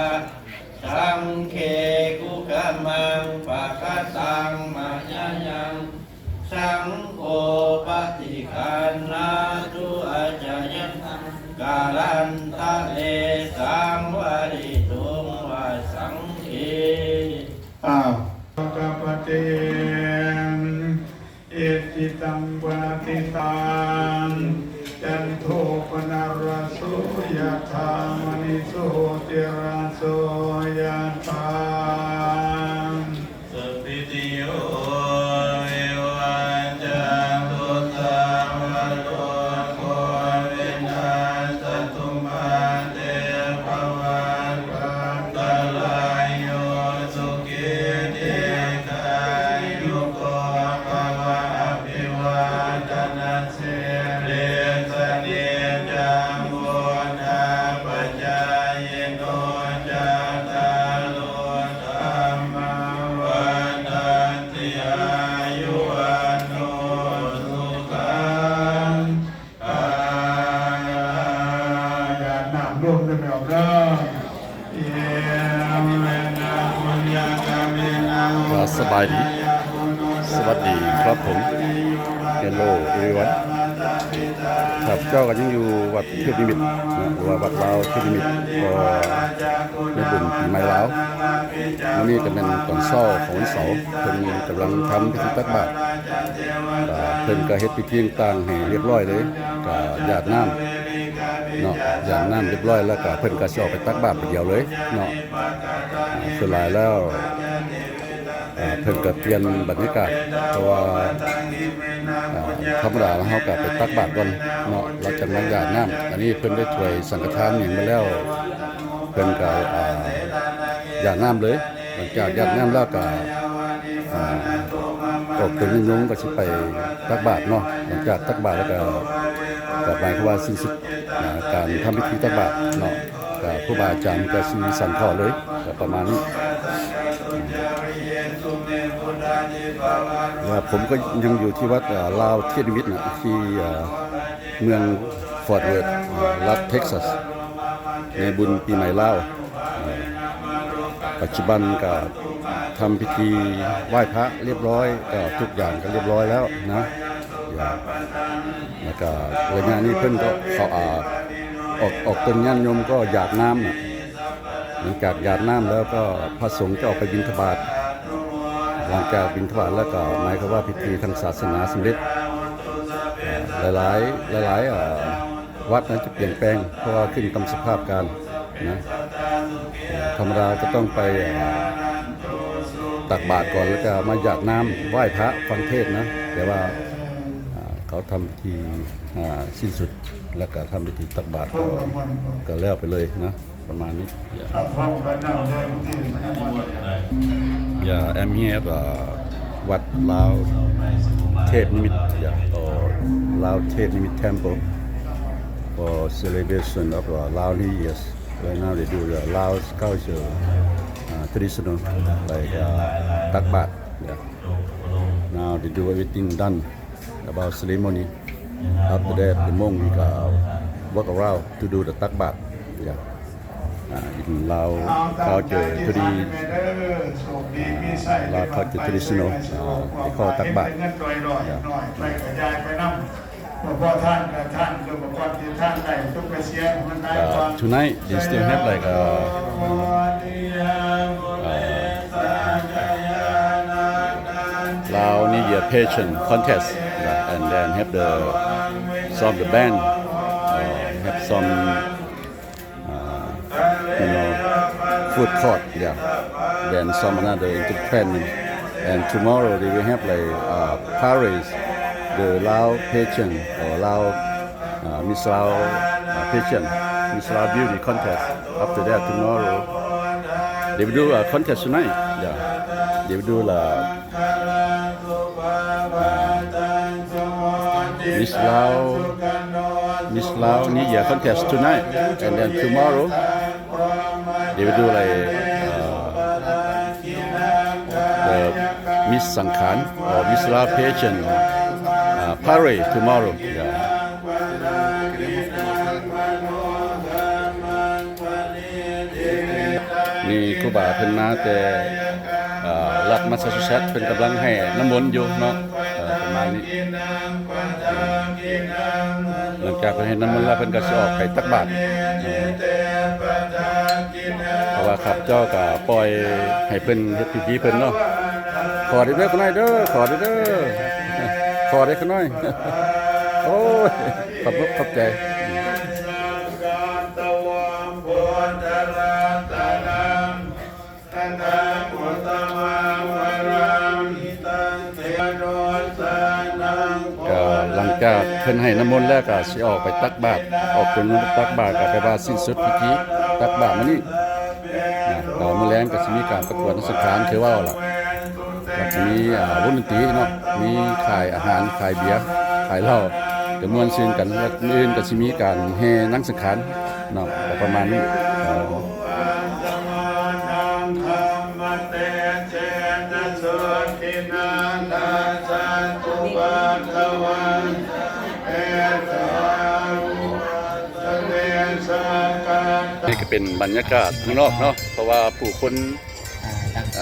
ສັງເຂ ກຸກະມັງ ປະກະຕັງ ມະຍາຍັງ ສັງໂຄ ປະຕິຄັນຫາຕຸ ອາຈະຍັນຕັງ ກາລັນຕະເລ ສັງວະລິຕຸງ ວະສັງເຂ ອ້າວ ກະປະຕິ ອິດທິຕັງ ປະຕິຕັງ ຈັນໂທ ປະນະລະໂສ ຍະຖາ ມະນີ ໂຊຕິລະໂສ ຍະຖາ ສະພິຕິໂຍ ວິວັດຈັນຕຸ ສັບພະໂລກໂຄ ວິນາສະຕຸ ມາເຕ ພະວັດຕາ ສະບາຍດີ ສະຫວັດດີຄັບຜົມ Hello everyone ຂ້າພະເຈົ້າກໍຍັງຢູ່ວັດເທບນິມິດນະ ຫຼືວ່າວັດລາວເທບນິມິດ ກໍໃນບຸນປີໃໝ່ລາວ. ມື້ນີ້ກໍແມ່ນຕອນເຊົ້າຂອງວັນເສົາ ເພິ່ນກຳລັງທຳພິທີຕັກບາດ ເພິ່ນກໍເຮັດພິທີຕ່າງໆໃຫ້ລຽບລ້ອຍເລີຍ ກໍຢາດນ້ຳເນາະ ຢາດນ້ຳລຽບລ້ອຍ ແລ້ວກໍເພິ່ນກໍຊິອອກໄປຕັກບາດບາດດຽວເລີຍເນາະ. ສ່ວນຫຼາຍແລ້ວ ອ່າ ເພິ່ນກໍປ່ຽນບັນຍາກາດ ເພາະວ່າ ອ່າ ທຳມະດາແລ້ວເຮົາກໍໄປຕັກບາດກ່ອນເນາະ ແລ້ວຈັ່ງມາຢາດນ້ຳ. ອັນນີ້ເພິ່ນໄດ້ຖ້ວຍສັງຄະທານຫຍັງມາແລ້ວ ເພິ່ນກໍ ອ່າ ຢາດນ້ຳເລີຍ. ຫຼັງຈາກຢາດນ້ຳແລ້ວກໍ ອ່າ ອອກຕົນຍາດໂຍມກໍຊິໄປຕັກບາດເນາະ. ຫຼັງຈາກຕັກບາດແລ້ວກໍ ກໍໝາຍຄວາມວ່າສິ້ນສຸດ ອ່າ ການທຳພິທີຕັກບາດເນາະ. ກໍຄູບາອາຈານກໍຊິສັງເຂົ້າເລີຍ ກໍປະມານນີ້. ແລ້ວຜົມກໍຍັງຢູ່ທີ່ວັດ ເອີ ລາວເທບນິມິດນະ ທີ່ ເອີ ເມືອງຟອດເວີດ ລັດເທັກຊັສ ໃນບຸນປີໃໝ່ລາວ. ປັດຈຸບັນກໍທຳພິທີໄຫວ້ພະລຽບລ້ອຍ ກໍທຸກຢ່າງກໍລຽບລ້ອຍແລ້ວນະ. ແລ້ວກໍໄລຍະນີ້ເພິ່ນກໍເຂົ້າ ອາ ອອກ ອອກຕົນຍາດໂຍມກໍຢາດນ້ຳນະ. ຫຼັງຈາກຢາດນ້ຳແລ້ວກໍພະສົງຈະອອກໄປບິນທະບາດ. ຫຼັງຈາກບິນທະບາດແລ້ວກໍໝາຍຄວາມວ່າພິທີທາງສາສະໜາສຳເລັດ. ຫຼາຍໆ ຫຼາຍໆ ເອີ ວັດນັ້ນຈະປ່ຽນແປງ ເພາະວ່າຂຶ້ນກັບສະພາບການນະ. ທຳມະດາກໍຕ້ອງໄປ ເອີ ຕັກບາດກ່ອນ ແລ້ວກໍມາຢາດນ້ຳ ໄຫວ້ພະ ຟັງເທດນະ. ແຕ່ວ່າ ເອີ ເຂົາທຳພິທີ ອ່າ ສິ້ນສຸດ ແລ້ວກໍທຳພິທີຕັກບາດ ກໍ ກໍແລ້ວໄປເລີຍນະ ປະມານນີ້. ຢ່າ I'm here at ວັດລາວເທບນິມິດ yeah, or ລາວເທບນິມິດ Temple for celebration of ລາວ New Year's. Right now they do the Lao culture, uh, traditional, like, uh, ຕັກບາດ. Yeah. Now they do everything done about ceremony. After that, the monk we go walk around to do the ຕັກບາດ. Yeah. Uh, in Lao culture, tradi-, uh, Lao culture traditional, uh, they call ຕັກບາດ. Yeah. ເພາະທ່ານກໍທ່ານກໍບໍ່ກ່ອນທີ່ທ່ານໄດ້ຕົກໄປເສຍມັນໄດ້ກ່ອນ. Uh, tonight they still have, like, a, uh, Lao New Year pageant contest, yeah, and then have the, some of the band, uh, have some uh, you know, food court, yeah, then some another entertainment. And tomorrow they will have, like, uh, parade, the Lao pageant or Lao, uh, Miss Lao, uh, pageant, Miss Lao Beauty contest. After that, tomorrow they will do a contest tonight. Yeah, they will do the Miss Lao, Miss Lao New Year contest tonight, and then tomorrow they will do, like, uh, the Miss Sangkhan or Miss Lao pageant, uh, parade tomorrow. Yeah. ນີ້ຄູບາເພິ່ນມາແຕ່ ເອີ ລັດມາສາຊູເຊັດ ເພິ່ນກຳລັງໃຫ້ນ້ຳມົນຢູ່ເນາະ ເອີ ປະມານນີ້. ຫຼັງຈາກເພິ່ນໃຫ້ນ້ຳມົນແລ້ວ ເພິ່ນກໍຊິອອກໄປຕັກບາດ ເອີ ເພາະວ່າຂ້າພະເຈົ້າກໍປ່ອຍໃຫ້ເພິ່ນເຮັດພິທີເພິ່ນເນາະ. ຂໍເດີ ເດີ ຂະນ້ອຍເດີ ຂໍເດີ ເດີ ຂໍເດີ ຂະນ້ອຍ. ໂອ້ຍ ຂອບອົກຂອບໃຈ. ກໍຫຼັງຈາກເພິ່ນໃຫ້ນ້ຳມົນແລ້ວ ກໍຊິອອກໄປຕັກບາດ ອອກຕົນຍາດໂຍມໄປຕັກບາດ ກໍແປວ່າສິ້ນສຸດພິທີຕັກບາດມື້ນີ້ນະ. ກໍມື້ແລງກໍຊິມີການປະກວດນາງສັງຂານ ຄືເວົ້າລະ ກໍຊິມີ ອ່າ ວົງດົນຕີເນາະ ມີຂາຍອາຫານ ຂາຍເບຍ ຂາຍເຫຼົ້າ ກໍມ່ວນຊື່ນກັນ. ແລ້ວມື້ອື່ນກໍຊິມີການແຫ່ນາງສັງຂານເນາະ ກໍປະມານນີ້. ນີ້ກໍເປັນບັນຍາກາດຂ້າງນອກເນາະ ເພາະວ່າຜູ້ຄົນ ອ່າ ຕ່າງ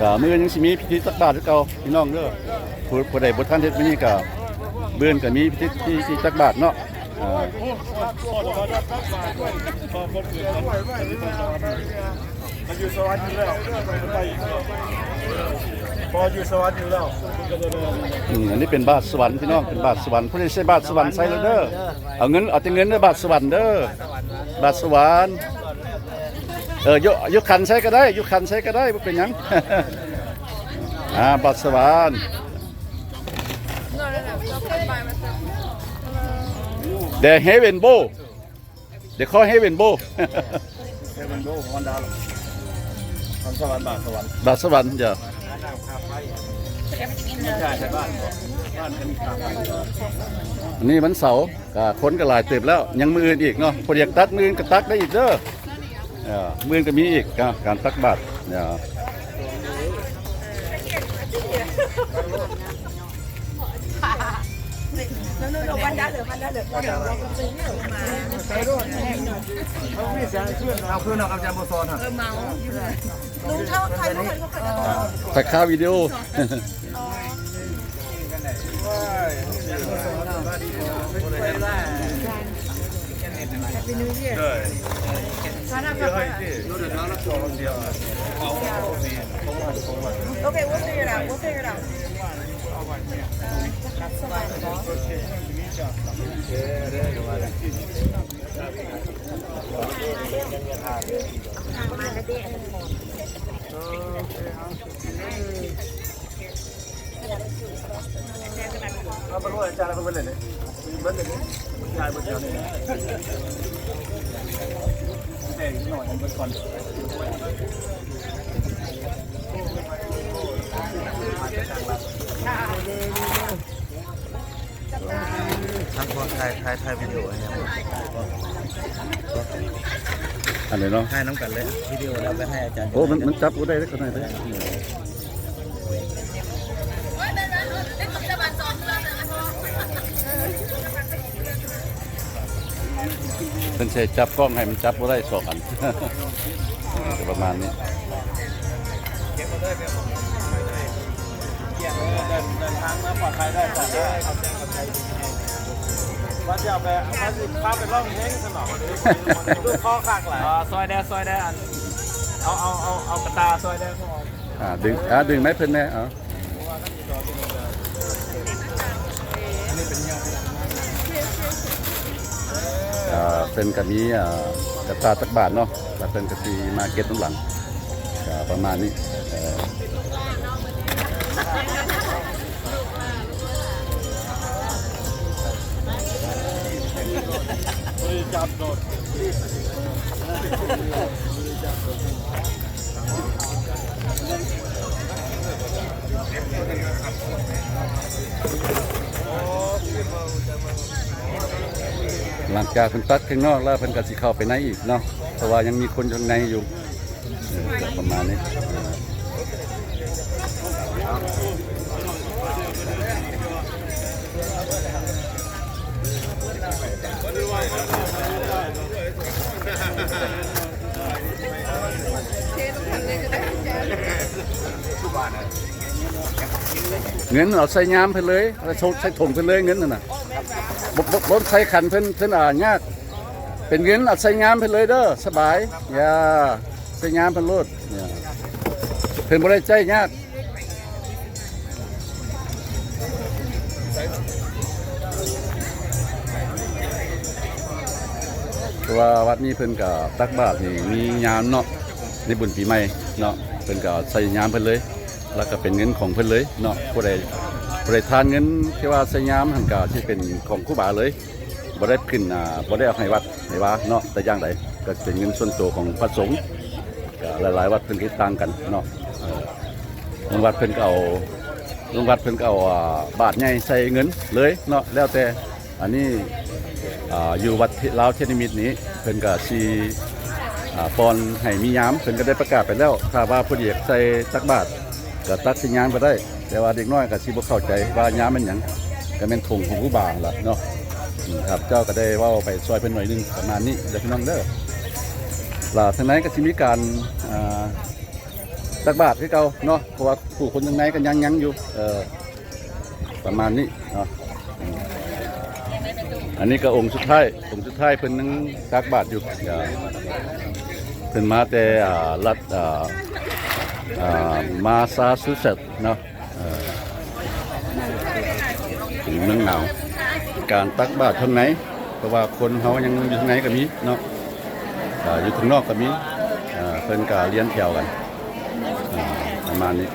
ກະມື້ອື່ນຍັງຊິມີພິທີຕັກບາດຄືເກົ່າພີ່ນ້ອງເດີ. ຜູ້ ຜູ້ໃດບໍ່ທັນເຮັດມື້ນີ້ກະ ມື້ອື່ນກະມີພິທີ ພິທີຕັກບາດເນາະ. ອ່າ ຢູ່ສະຫວັນຢູ່ແລ້ວ ໄປອີກ ພໍຢູ່ສະຫວັນຢູ່ແລ້ວ ອືມ ອັນນີ້ເປັນບາດສະຫວັນພີ່ນ້ອງ ເປັນບາດສະຫວັນ. ຜູ້ໃດໃສ່ບາດສະຫວັນໃສ່ເລີຍເດີ. ເອົາເງິນ ເອົາແຕ່ເງິນເດີ ບາດສະຫວັນເດີ ບາດສະຫວັນ. ເອີ ຍົກ ຍົກຂັນໃສ່ກໍໄດ້ ຍົກຂັນໃສ່ກໍໄດ້ ບໍ່ເປັນຫຍັງ. ອ່າ ບາດສະຫວັນ The Heaven Bowl. They call Heaven Bowl. Heaven Bowl ຮອນດາ ຄຳສະຫວັນ ບາດສະຫວັນ ບາດສະຫວັນ ເຈົ້າ. ອັນນີ້ວັນເສົາ ກະຄົນກະຫຼາຍເຕີບແລ້ວ ຍັງມື້ອື່ນອີກເນາະ. ຜູ້ຢາກຕັກມື້ອື່ນກະຕັກໄດ້ອີກເດີ. ເອີ ມື້ອື່ນກະມີອີກ ການ ການຕັກບາດ ເອີ. ຖ່າຍຄາວວິດີໂອ. Okay, we'll figure it out. We'll figure it out. ເອົາໄປໂລດ ອາຈານ ເອົາໄປເບິດເລີຍເດ້ ເບິດເລີຍເດ້ ຍາຍເບິດແຖວນີ້ ແບ່ງໜ້ອຍເບິດກ່ອນ. ທັງພວກຖ່າຍ ຖ່າຍ ຖ່າຍວິດີໂອໃຫ້ແດ່. ອັນໃດເນາະ? ຖ່າຍນຳກັນເລີຍ ວິດີໂອແລ້ວໄປໃຫ້ອາຈານ. ໂອ້ ມັນ ມັນຈັບບໍ່ໄດ້ເດ້ ຂ້າງໃນເດ້. ເພິ່ນໃສ່ຈັບກ້ອງໃຫ້ມັນຈັບບໍ່ໄດ້ສອງອັນ ປະມານນີ້. ເດີນ ເດີນທາງມາປອດໄພເດີ ວ່າຊິເອົາໄປ ວ່າຊິພາໄປຮ້ອງເພງຊັ້ນເນາະ ລູກຄໍຄັກຫຼາຍ. ເອີ ຊ່ອຍແດ່ ຊ່ອຍແດ່ ອັນ ເອົາ ເອົາ ເອົາ ເອົາກະຕ່າຊ່ອຍແດ່. ອ່າ ດຶງ ອ່າ ດຶງໄມ້ເພິ່ນແດ່ ເອົາ. ອ່າ ເພິ່ນກະມີ ອ່າ ກະຕ່າຕັກບາດເນາະ ແລ້ວເພິ່ນກະຊິມາເກັບນຳຫຼັງ ກະປະມານນີ້ ເອີ. ຫຼັງຈາກເພິ່ນຕັກຂ້າງນອກແລ້ວ ເພິ່ນກະຊິເຂົ້າໄປໃນອີກເນາະ ເພາະວ່າຍັງມີຄົນຢູ່ຂ້າງໃນຢູ່. ເອີ ກະປະມານນີ້. ເງິນເອົາໃສ່ຍາມເພິ່ນເລີຍ ເອົາໃສ່ຖົງເພິ່ນເລີຍ ເງິນຫັ້ນນະ ບໍ່ ບໍ່ ບໍ່ໃສ່ຂັນເພິ່ນ ເພິ່ນ ອ່າ ຍາກ. ເປັນເງິນເອົາໃສ່ຍາມເພິ່ນເລີຍເດີ ສະບາຍ ຢ່າ ໃສ່ຍາມເພິ່ນໂລດ ເພິ່ນບໍ່ໄດ້ໃຊ້ຍາກ. ເພາະວ່າວັດນີ້ເພິ່ນກະຕັກບາດນີ້ມີຍາມເນາະ ໃນບຸນປີໃໝ່ເນາະ ເພິ່ນກະໃສ່ຍາມເພິ່ນເລີຍ ແລ້ວກະເປັນເງິນຂອງເພິ່ນເລີຍເນາະ. ຜູ້ໃດ ຜູ້ໃດທານເງິນທີ່ວ່າໃສ່ຍາມຫັ້ນກະຊິເປັນຂອງຄູບາເລີຍ ບໍ່ໄດ້ຂຶ້ນ ອ່າ ບໍ່ໄດ້ເອົາໃຫ້ວັດໃຫ້ວາເນາະ ແຕ່ຢ່າງໃດ ກະເປັນເງິນສ່ວນໂຕຂອງພະສົງ. ກະຫຼາຍໆວັດເພິ່ນກະເຮັດຕ່າງກັນເນາະ ເອີ ບາງວັດເພິ່ນກະເອົາ ບາງວັດເພິ່ນກະເອົາ ອ່າ ບາດໃຫຍ່ໃສ່ເງິນເລີຍເນາະ ແລ້ວແຕ່. ອັນນີ້ ອ່າ ຢູ່ວັດລາວເທດນິມິດນີ້ ເພິ່ນກະຊິ ອ່າ ປ່ອນໃຫ້ມີຍາມ ເພິ່ນກະໄດ້ປະກາດໄປແລ້ວ ຖ້າວ່າຜູ້ໃດຢາກໃສ່ຕັກບາດ ກະຕັກໃສ່ຍາມກະໄດ້ ແຕ່ວ່າເດັກນ້ອຍກະຊິບໍ່ເຂົ້າໃຈວ່າຍາມແມ່ນຫຍັງ ກະແມ່ນຖົງຂອງຄູບາຫັ້ນລະເນາະ. ອືມ ຂ້າພະເຈົ້າກະໄດ້ເວົ້າໄປຊ່ອຍເພິ່ນໜ້ອຍໜຶ່ງ ປະມານນີ້ເດີພີ່ນ້ອງເດີ. ລະທາງໃນກະຊິມີການ ອ່າ ຕັກບາດຄືເກົ່າເນາະ ເພາະວ່າຜູ້ຄົນຂ້າງໃນກໍຍັງ ຍັງຢູ່ ເອີ ປະມານນີ້ເນາະ. ອືມ ອັນນີ້ກໍອົງສຸດທ້າຍ ອົງສຸດທ້າຍເພິ່ນຍັງຕັກບາດຢູ່ ເພິ່ນມາແຕ່ ອ່າ ລັດ ອ່າ ອ່າ ມາຊາຊູເຊັດເນາະ. ເອີ ເປັນເມືອງໜາວ ການຕັກບາດຂ້າງໃນ ເພາະວ່າຄົນເຮົາຍັງຢູ່ຂ້າງໃນກໍມີເນາະ ເອີ ຢູ່ຂ້າງນອກກໍມີ ເອີ ເພິ່ນກໍລຽນແຖວກັນ ເອີ ປະມານນີ້.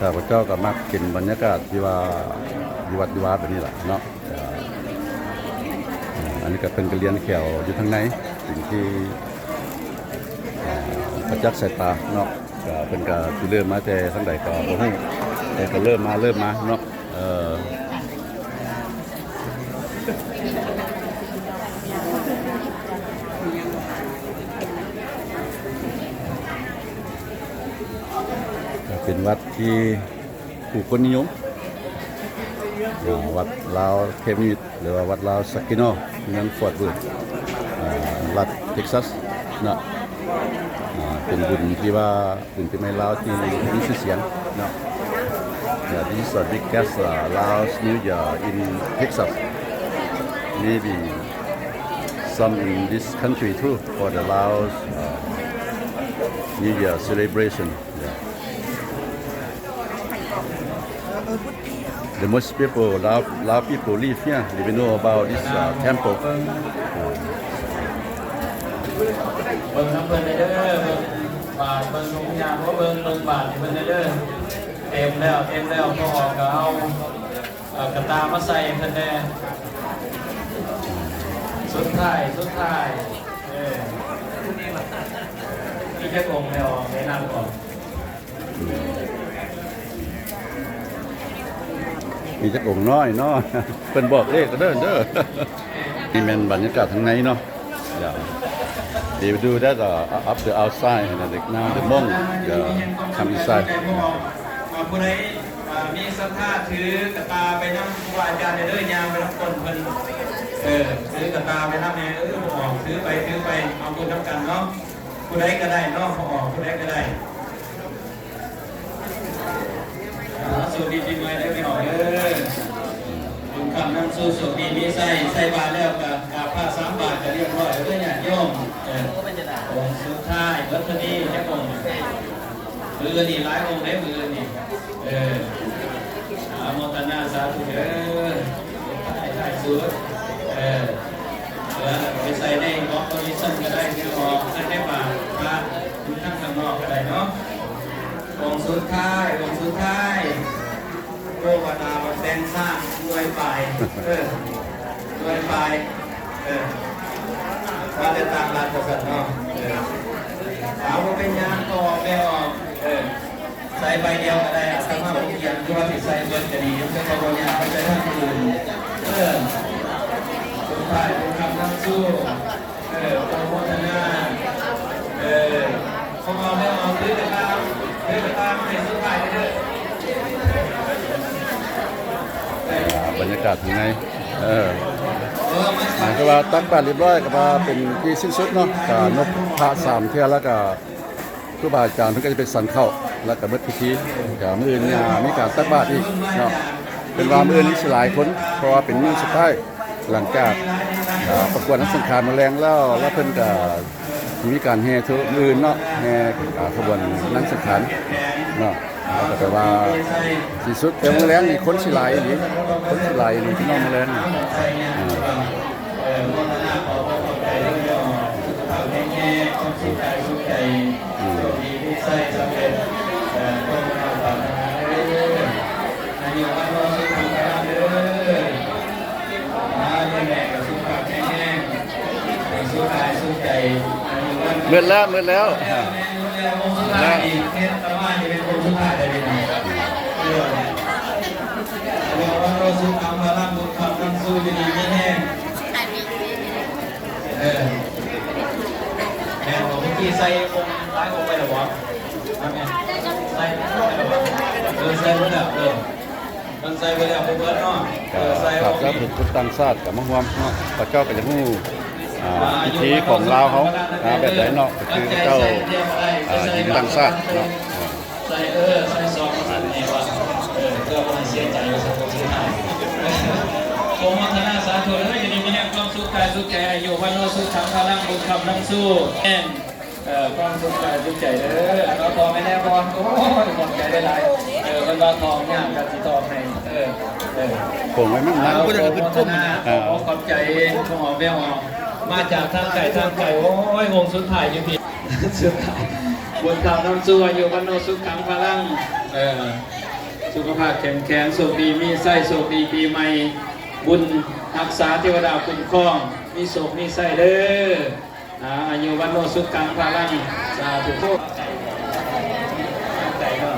ຂ້າພະເຈົ້າກໍມັກເປັນບັນຍາກາດທີ່ວ່າຢູ່ວັດຢູ່ວາແບບນີ້ລະເນາະ. ອັນນີ້ກໍເພິ່ນກໍລຽນແຖວຢູ່ທາງໃນ ເປັນທີ່ ອ່າ ປະຈັກສາຍຕາເນາະ. ກໍເພິ່ນກໍຊິເລີ່ມມາແຕ່ທາງໃດກໍບໍ່ຮູ້ ແຕ່ກໍເລີ່ມມາ ເລີ່ມມາເນາະ. ເອີ ກໍເປັນວັດທີ່ ຜູ້ຄົນນິຍົມ ອ່າ ວັດລາວເທບນິມິດ ຫຼືວ່າວັດລາວຊັກກິນໍ ເມືອງຟອດເວີດ ອ່າ ລັດເທັກຊັສເນາະ. ອ່າ ເປັນບຸນທີ່ວ່າ ບຸນປີໃໝ່ລາວທີ່ມີຊື່ສຽງເນາະ. Yeah, this is the biggest, uh, Laos New Year in Texas. Maybe some in this country too for the Laos, uh, New Year celebration. Yeah. The most people, Lao, Lao people live here. Do you know about this, uh, temple? ເບິ່ງນຳເພິ່ນແດ່ເດີ ເບິ່ງບາດ ເບິ່ງທຸງຍາງ ເບິ່ງ ເບິ່ງບາດໃຫ້ເພິ່ນແດ່ເດີ. ເຕັມແລ້ວ ເຕັມແລ້ວ ພໍອອກກໍເອົາ ເອົາກະຕ່າມາໃສ່ໃຫ້ເພິ່ນແດ່. ສຸດທ້າຍ ສຸດທ້າຍ ເອີ ມີຈັກອົງແລ້ວ ແນະນຳກ່ອນ. ມີຈັກອົງນ້ອຍເນາະ ເພິ່ນບອກເລກເດີ ເດີ. ນີ້ແມ່ນບັນຍາກາດທາງໃນເນາະ. Yeah. They do that, uh, up the outside and then now the monk, uh, come inside. ຜູ້ໃດ ອ່າ ມີສັດທາຖືກະຕ່າໄປນຳຄູບາອາຈານເດີ ຍ່າງໄປນຳກົ້ນເພິ່ນ ເອີ ຖືກະຕ່າໄປນຳແດ່ ເອີ ອອກ ຖືໄປ ຖືໄປ ເອົາບຸນນຳກັນເນາະ. ຜູ້ໃດກໍໄດ້ເນາະ ບໍ່ອອກ ຜູ້ໃດກໍໄດ້. ອ່າ ໂຊກດີປີໃໝ່ເດີພີ່ນ້ອງເອີຍ ບຸນຄຳນຳສູ່ ໂຊກດີມີໄຊ. ໃສ່ບາດແລ້ວກໍກາບພະສາມບາດກໍລຽບຮ້ອຍເດີຍາດໂຍມ. ເອີ ອົງສຸດທ້າຍເບິດເທົ່ານີ້ຈັກອົງ. ມື້ອື່ນນີ້ຫຼາຍອົງເດ້ ມື້ອື່ນນີ້. ເອີ ອະນຸໂມທະນາສາທຸເດີ. ທ້າຍ ທ້າຍສຸດ ເອີ ແລ້ວກໍໄປໃສ່ໃນບັອກໂດເນຊັນກໍໄດ້ ຫຼືອອກໃສ່ໃນບາດພະ ຫຼືທາງຂ້າງນອກກໍໄດ້ເນາະ. ອົງສຸດທ້າຍ ອົງສຸດທ້າຍ ໂອ້ ວ່າຕາວ່າແຕ່ງສ້າງໜ່ວຍປາຍ ເອີ ໜ່ວຍປາຍ ເອີ ມາແຕ່ຕ່າງລັດວ່າຊັ້ນເນາະ. ເອີ ເອົາ ບໍ່ເປັນຫຍັງ ອອກແມ່ອອກ ເອີ ໃສ່ໃບດຽວກໍໄດ້ ອາດຕະມາບໍ່ຂຽນ ຫຼືວ່າຊິໃສ່ເບິດກໍດີ ເພິ່ນກໍບໍ່ຍາກ ເອົາໃສ່ທາງອື່ນ. ເອີ ສຸດທ້າຍບຸນຄຳນຳສູ່ ເອີ ອະນຸໂມທະນາ ເອີ ຂອງເຮົາແລ້ວ ເອົາຖືກະຕ່າ ຖືກະຕ່າມາໃຫ້ສຸດທ້າຍເດີ. ອ່າ ບັນຍາກາດຂ້າງໃນ ເອີ ເອີ ໝາຍຄວາມວ່າຕັກບາດລຽບຮ້ອຍ ກໍວ່າເປັນທີ່ສິ້ນສຸດເນາະ ກະນົບພະສາມເທື່ອ ແລ້ວກະ ຄູບາອາຈານເພິ່ນກໍຈະໄປສັນເຂົ້າ ແລ້ວກໍເບິດພິທີ. ກໍມື້ອື່ນຍາມີການຕັກບາດອີກເນາະ. ເພິ່ນວ່າມື້ອື່ນນີ້ຊິຫຼາຍຄົນ ເພາະວ່າເປັນມື້ສຸດທ້າຍ ຫຼັງຈາກ ເອີ ປະກວດນາງສັງຂານມື້ແລງແລ້ວ ແລ້ວເພິ່ນກໍຊິມີການແຫ່ໂທມື້ອື່ນເນາະ ແຫ່ ອ່າ ຂະບວນນາງສັງຂານເນາະ. ແລ້ວກໍແປວ່າຊິສຸດ ແຕ່ມື້ແລງນີ້ຄົນຊິຫຼາຍອີ່ຫຼີ ຄົນຊິຫຼາຍອີ່ຫຼີພີ່ນ້ອງ ມື້ແລງນີ້. ເອີ ເອີ ໂມທະນາ ຂໍຂອບໃຈເດີ ສຸຂະພາບແຂງແຮງ ຄວາມສຸກກາຍສຸກໃຈ ໂຊກດີມີໄຊສຳເລັດ ເອີ ສົມດັ່ງປາດຖະໜາເດີ. ອາຍຸວັນໂນສຸຂັງພະລັງເດີ ອາ ແມ່ກໍສຸຂະພາບແຂງແຮງ ໃຫ້ສຸກກາຍສຸກໃຈ ອາຍຸວັນ ໝົດແລ້ວ ໝົດແລ້ວ ແມ່ນ ໝົດແລ້ວ ອົງສຸດທ້າຍນີ້ ແມ່ນອາດຕະມານີ້ແມ່ນອົງສຸດທ້າຍແລ້ວນີ້ນະ. ເອີ ອາຍຸວັນໂນສຸຂັງພະລັງ ບຸນຄຳນຳສູ່ ຢູ່ດີມີແຮງ. ເອີ ແມ່ນບໍ່? ເມື່ອກີ້ໃສ່ອົງ ຫຼາຍອົງໄປແລ້ວບໍ່? ແມ່ນ ໃສ່ໄປແລ້ວບໍ່? ເອີ ໃສ່ໄປແລ້ວ ເອີ ມັນໃສ່ໄປແລ້ວບໍ່ເບິດເນາະ. ເອີ ໃສ່ອົງນີ້ ຄົນຕ່າງຊາດກໍມາຮ່ວມເນາະ ເຂົາເຈົ້າກໍຢາກຮູ້ ອ່າ ວິຖີຂອງລາວເຮົາ ອ່າ ແບບໃດເນາະ ກໍຄືເຂົາເຈົ້າ ອ່າ ຍິງຕ່າງຊາດເນາະ. ໃສ່ ເອີ ໃສ່ຊອງມາສັ່ນແນ່ວ່າ ເອີ ເພື່ອບໍ່ໃຫ້ເສຍໃຈວ່າຊັ້ນ ຄົນສຸດທ້າຍ. ໂອໂມທະນາສາທຸເດີ ຢູ່ດີມີແຮງ ຄວາມສຸກກາຍສຸກໃຈ ອາຍຸວັນໂນສຸຂັງພະລັງ ບຸນຄ້ຳນຳສູ່ ແມ່ນ ເອີ ຄວາມສຸກກາຍສຸກໃຈເດີ. ເອົາ ຂໍແມ່ນແນ່ບໍ່? ໂອ້ຍ ຂອບໃຈຫຼາຍໆ. ເອີ ເພິ່ນວ່າທອງຍາກກໍຊິທອງໃຫ້. ເອີ ເອີ ໂອ້ຍ ມັນ ເອົາ ໂອໂມທະນາ ເອົາ ຂອບໃຈ ຂອງແມ່ອອກ ມາຈາກທາງໄກທາງໄກ. ໂອ້ຍ ອົງສຸດທ້າຍຢູ່ພີ້. ສຸດທ້າຍ ບຸນຄ້ຳນຳສູ່ ອາຍຸວັນໂນສຸຂັງພະລັງ ເອີ ສຸຂະພາບແຂງແຂງ ໂຊກດີມີໄຊ ໂຊກດີປີໃໝ່ ບຸນຮັກສາ ເທວະດາຄຸ້ມຄອງ ມີໂຊກມີໄຊເດີ. ອາ ອາຍຸວັນໂນສຸຂັງພະລັງ ສາທຸ. ໄກເນາະ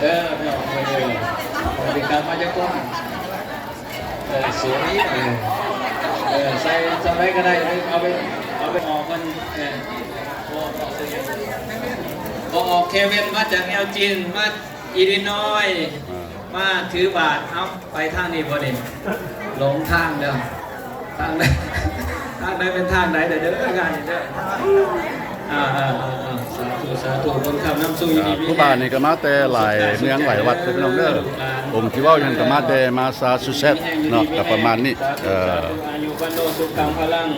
ເອີ ເອີ ເອີ ເອີ ເປັນການມາຈາກກອງ. ເອີ ສວຍ ເອີ ເອີ ໃສ່ສ່ຳໃດກໍໄດ້ ເອົາໄປ ເອົາໄປອອກມັນ. ເອີ ບໍ່ອອກ ບໍ່ອອກ ເຄວິນມາຈາກແອວຈີນ ມາອີລິນອຍ ອ່າ ມາຖືບາດ. ເອົາ ໄປທາງນີ້ບໍ່ນີ້? ຫຼົງທາງແລ້ວ. ທາງໃດ ທາງໃດເປັນທາງໃດເດີ ງານນີ້ເດີ. ອ່າ ອ່າ ອ່າ ອ່າ ສາທຸ ສາທຸ ບຸນຄ້ຳນຳສູ່ ຢູ່ດີມີແຮງ. ຄູບານີ້ກໍມາແຕ່ຫຼາຍເມືອງຫຼາຍວັດເດີພີ່ນ້ອງເດີ. ອົງທີ່ເວົ້ານັ້ນກໍມາແຕ່ມາຊາຊູເຊັດເນາະ ກໍປະມານນີ້. ເອີ ອາຍຸວັນໂນສຸຂັງພະລັງ.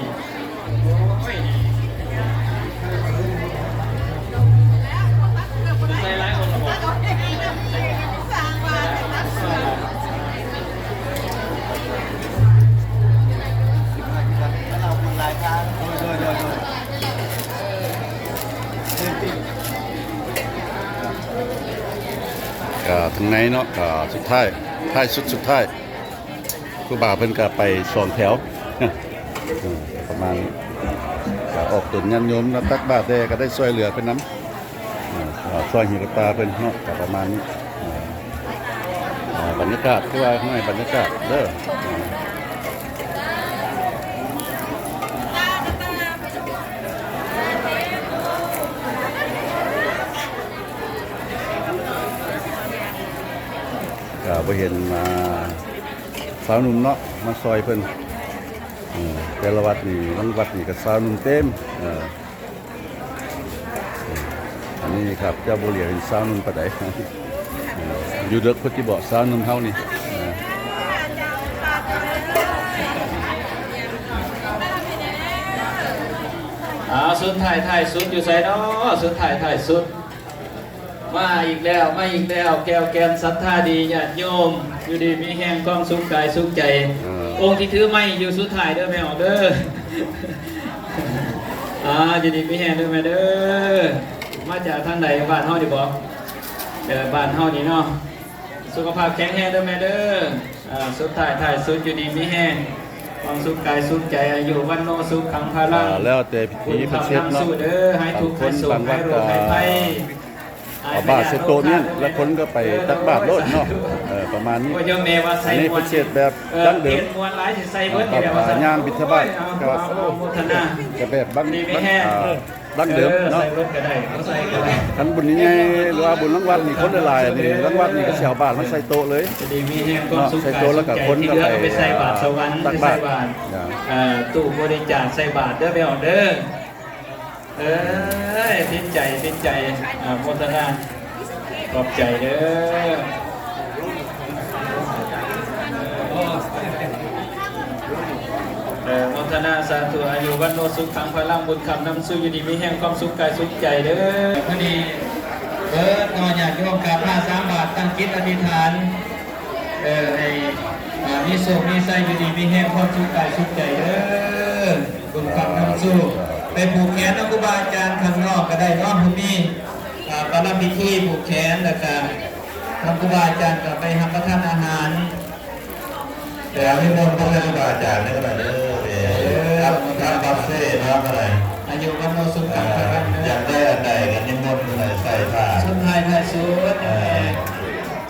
ກໍທາງໃນເນາະ ກໍສຸດທ້າຍ ທ້າຍສຸດສຸດທ້າຍ ຄູບາເພິ່ນກໍໄປສອງແຖວ ເອີ ປະມານນີ້. ກໍອອກຕົນຍາດໂຍມມາຕັກບາດແດ່ ກໍໄດ້ຊ່ວຍເຫຼືອເພິ່ນນຳ. ເອີ ຊ່ວຍຫູກະຕາເພິ່ນເນາະ ກໍປະມານນີ້. ເອີ ບັນຍາກາດ ຄືວ່າໃຫ້ບັນຍາກາດເດີ. ກໍບໍ່ເຫັນ ອ່າ ຊາວໜຸ່ມເນາະ ມາຊ່ອຍເພິ່ນ. ເອີ ແຕ່ລະວັດນີ້ ບາງວັດນີ້ກໍຊາວໜຸ່ມເຕັມ. ເອີ ອັນນີ້ຄັບ ເຈົ້າບໍ່ຫຼຽວເຫັນຊາວໜຸ່ມປານໃດ. ເອີ ຢູ່ເດິກພຸ້ນຕິເບາະ ຊາວໜຸ່ມເຮົານີ້. ເອີ ອ່າ ສຸດທ້າຍທ້າຍສຸດຢູ່ໃສເນາະ? ສຸດທ້າຍທ້າຍສຸດ ມາອີກແລ້ວ ມາອີກແລ້ວ ແກ້ວແກ່ນສັດທາດີ ຍາດໂຍມ ຢູ່ດີມີແຮງ ຄວາມສຸກກາຍສຸກໃຈ. ເອີ ອົງທີ່ຖືໄມ້ຢູ່ສຸດທ້າຍເດີແມ່ອອກເດີ. ອ່າ ຢູ່ດີມີແຮງເດີແມ່ເດີ. ມາຈາກທາງໃດ? ບ້ານເຮົານີ້ບໍ່? ເອີ ບ້ານເຮົານີ້ເນາະ. ສຸຂະພາບແຂງແຮງເດີແມ່ເດີ. ອ່າ ສຸດທ້າຍທ້າຍສຸດ ຢູ່ດີມີແຮງ ຄວາມສຸກກາຍສຸກໃຈ ອາຍຸວັນໂນສຸຂັງພະລັງ. ອ່າ ແລ້ວແຕ່ພິທີພິເສດເນາະ. ບຸນຄ້ຳນຳສູ່ເດີ ຫາຍທຸກຫາຍໂສກ ຫາຍໂລກຫາຍໄພ. ເອົາບາດໃສ່ໂຕະນີ້ ແລ້ວຄົນກໍໄປຕັກບາດໂລດເນາະ. ເອີ ປະມານນີ້. ອັນນີ້ເພິ່ນເຮັດແບບ ເອີ ດັ້ງເດີມ ເອີ ຢ້າງບິນທະບາດ ກໍ ເອົາ ເອົາ ເອົາ ໂມທະນາ ກໍແບບ ເອີ ດັ່ງເດີມເນາະ. ເອີ ໃສ່ລົດກໍໄດ້ ເອົາໃສ່ກໍໄດ້. ຄັນບຸນໃຫຍ່ໆ ຫຼືວ່າບຸນລັງວັດນີ້ ຄົນຫຼາຍໆນີ້ ລັງວັດນີ້ກໍຊິເອົາບາດມາໃສ່ໂຕະເລີຍ ດີມີແຮງ ຄວາມສຸກກາຍສຸກໃຈ ເນາະ ໃສ່ໂຕະ ແລ້ວກໍຄົນກໍໄປ ເອົາໄປໃສ່ບາດສະຫວັນ ຕັກບາດ ໃສ່ບາດ ອ່າ ຕູ້ບໍລິຈາກໃສ່ບາດເດີ ແມ່ອອກເດີ. ເອີຍ ຕິດໃຈ ຕິດໃຈ ອາ ໂມທະນາ ຂອບໃຈເດີ. ເອີ ໂມທະນາສາທຸ ອາຍຸວັນໂນສຸຂັງພະລັງ ບຸນຄ້ຳນຳສູ່ ຢູ່ດີມີແຮງ ຄວາມສຸກກາຍສຸກໃຈເດີ. ມື້ນີ້ເບີດເນາະ ຍາດໂຍມກາບມາສາມບາດ ຕັ້ງຈິດອະທິຖານ ເອີ ໃຫ້ ອ່າ ມີໂຊກມີໄຊ ຢູ່ດີມີແຮງ ຄວາມສຸກກາຍສຸກໃຈເດີ. ບຸນຄ້ຳນຳສູ່ ໄປຜູກແຂນນຳຄູບາອາຈານຂ້າງນອກກໍໄດ້ເນາະ ເພິ່ນມີ ອ່າ ປະລຳພິທີຜູກແຂນ ແລ້ວກະທາງຄູບາອາຈານກໍໄປຮັບປະທານອາຫານ. ແຕ່ນິມົນພະຄູບາອາຈານນີ້ກໍໄດ້ເດີ ເອີ ຮັບ ຮັບບັບເຊເນາະ ກໍໄດ້ ອາຍຸວັນໂນສຸຂັງພະລັງ ຢາກໄດ້ອັນໃດກໍນິມົນກໍໄດ້ ໃສ່ບາດສຸດທ້າຍທ້າຍສຸດ ເອີ.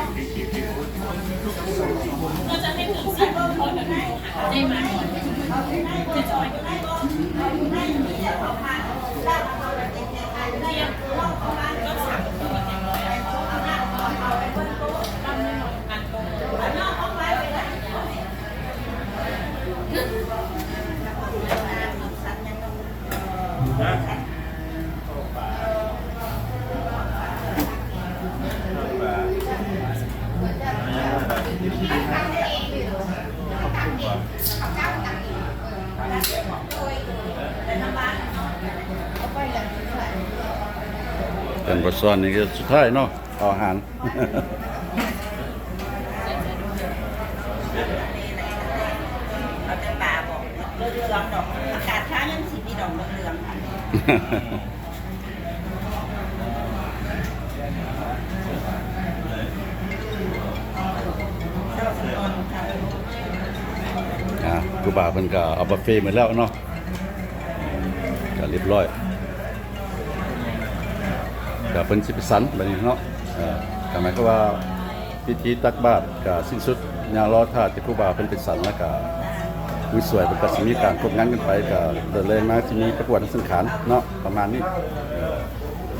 ເປັນບົດສອນນີ້ຄືສຸດທ້າຍເນາະ ເອົາອາຫານ ເອົາແຕ່ປາບໍ ເຫຼືອງໆດອກ ອາກາດຄ້າຍັງຊິມີດອກເຫຼືອງໆ ອ່າ ຄູບາເພິ່ນກໍເອົາບຸບເຟໝົດແລ້ວເນາະ ກໍລຽບຮ້ອຍ ກໍເພິ່ນຊິໄປສັນບາດນີ້ເນາະ ເອີ ກໍໝາຍຄວາມວ່າ ພິທີຕັກບາດກໍສິ້ນສຸດ ຍ່າງລໍຖ້າແຕ່ຄູບາເພິ່ນໄປສັນ ແລ້ວກໍມື້ສວຍເພິ່ນກໍຊິມີການຄວບງານກັນໄປ ກໍເດີນແລງມາຊິມີປະກວດສັງຂານເນາະ ປະມານນີ້ ເອີ.